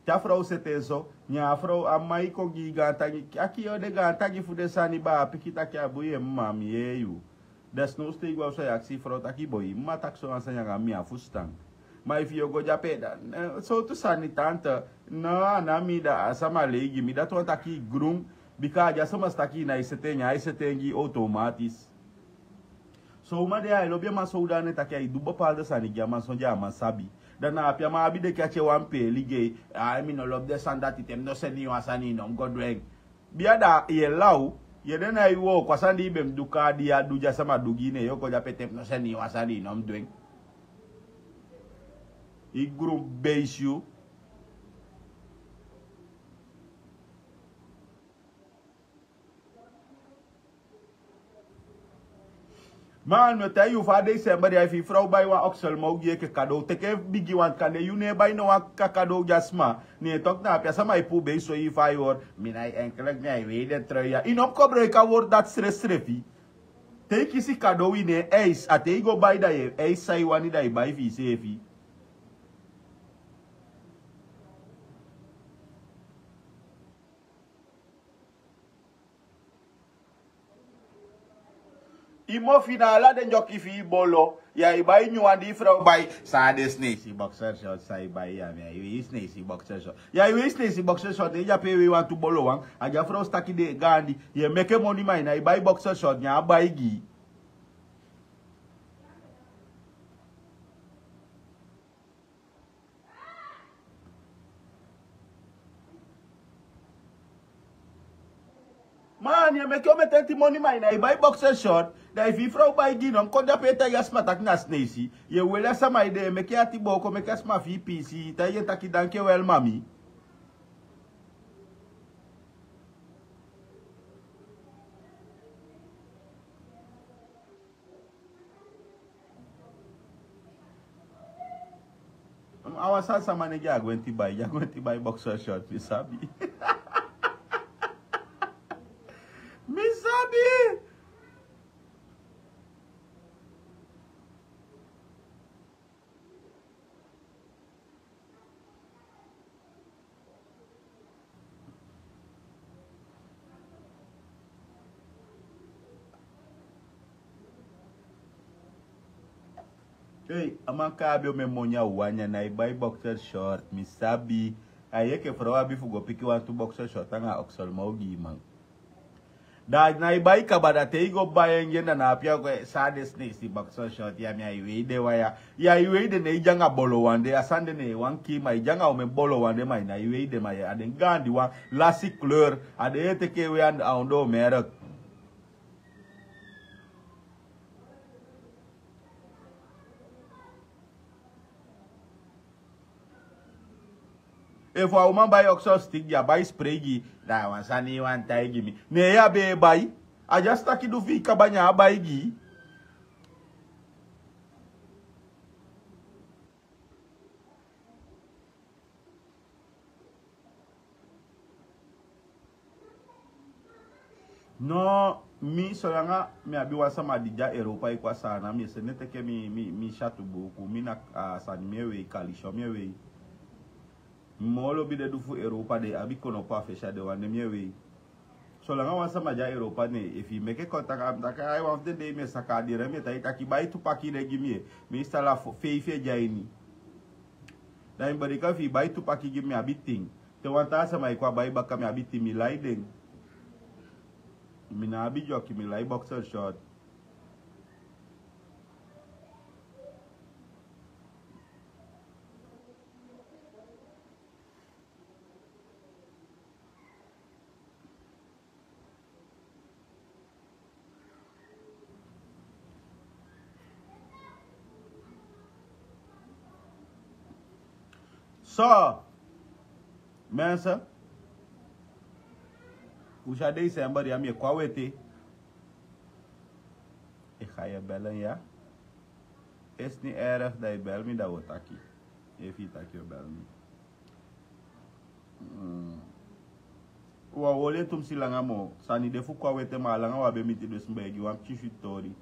Te a frow seti en so, Nyan a frow a mma e kon gi i gaantangi, a kii yu den gaantangi fu den sani baa, a piki taki a bun yu en mma, mi yee yu. Desnowsu te i go a osu a e akisi i frow taki boi, i mma taki so wan sani anga mi, a fusutan. Ma efu yu o go de ape da, eh, sowtu sani tante? No, a na mi da, a sama lei gi mi, dati wani taki i grun. Bika a de a sama si taki i nái seti en, nyan ai seti en gi i automatis. So uman de ya e lobi a man sowdane taki ai du bepaalde sani gi a man sondee a man sabi. Da na ape a man abi denki a tyai wan peeli gi en. Ai, mi no lobi den sani dati, te mi no seni yu wan sani i no mu go du en. Bia da yu e law, yu ede na i wooko, a sani di i be mu du kaa di yu á du, di a sama du gi i, ne yu o kon de ape, te mi no seni yu wan sani i no mu du en. I grun beisi yu. Ma mi o taigi yu fa a december ya, efu i frow bai wan okselmow gi yu enke kadow, teke bigi wan, kande yu no e bai no wan kakadow gi a sma. Ne en toki na ape a sama e puu bei soi yu fa yu hori. Mi nái enkelek, mi nái wei den trui ya. I no mu kobroiki a word dati srefsrefi. Te i kisi kadow i no e eis, a te i go bai da yu e eis san i wani da i bai fi iseefi. I mofu na ala den dyoki fi i bolo. Ya i bai nyun wan di i frow bai. San a de, Sneisi boxer short san i bai ya, mi ai wei Sneisi boxer short. Ya i wei Sneisi boxer short, ne i de ape e wei wantu bolo wan. A di a frow si taki den e gaandi. Yu e meke moni, ma i nái bai boxer short, nyan a bai gi i. Man, yu e meke omen tenti moni, ma i nái bai boxer short. Da efu i frow bai gi i, no mu kon de ape e taigi a sma taki na Sneisi. Yu e weli a sama ede, meke yu ati booko, meke a sma fii piisii, taigi en taki dankjewel mami. A wan sani sama negi a gwenti bai, a gwenti bai boxer short, mi sabi. Mi sabi. Ei, a man kan abi omen moni a wan, nyan nái bai boxer short, mi sabi. A yu enke frow abi fu go piki wantu boxer short anga okselmow gi i man. Da na i bai kaba, da te i go bai en gi en, da na ape a go e: San a de, Sneisi boxer short ya, mi ai wei den wan ya. Yu ai wei den, ne i de anga bolo wan de, a sani de ne en wan kii, ma i de anga omen bolo wan de, ma i nái wei den, ma a den gaandi wan, lasi kleur, a den yu e teke e wei a ondoo merk. Efu a uman bai okso stik, di a bai sprei gi i, da a wan sani i wani taigi mi. Ne yu á be e bai. A dya sitaki du fi i kaba, ne a bai gi i. No, mi, solanga mi abi wan sama di de a Europa e kon a Saanan, mi e sende teke mi, mi, mi syatu buuku, mi na, a sani mi e wei, kalisyo mi e wei. Mi moo lobi den du fu Europa, den abi konopo a fesi, a den wan de mi e wei. Solanga wan sama de a Europa, ne efu i meke kontak a mi, taki ai, wan fu den dei mi e saka a diri, mi e taigi taki bai tu paki de gi mi, mi e sala fo, feifi e de a ini. Da mi bereken efu i bai tu paki gi mi, mi abi tin. Te wan taa sama e kon a bai baka, mi abi tin, mi lai den. Mi ná abi dyoki, mi lai boxer short. So, mensen, u sa december ya, mi e kon a weti. Ik ga je bellen, ya. Is niet erg dat je belt me, dan we taki. Efu i taki, we bel mi. Mm. Wi á o holi en tumsi langa moo. Sani de fu kon a weti, ma a langa wi á be miti, dus mi be e gi wan pikin switi tori.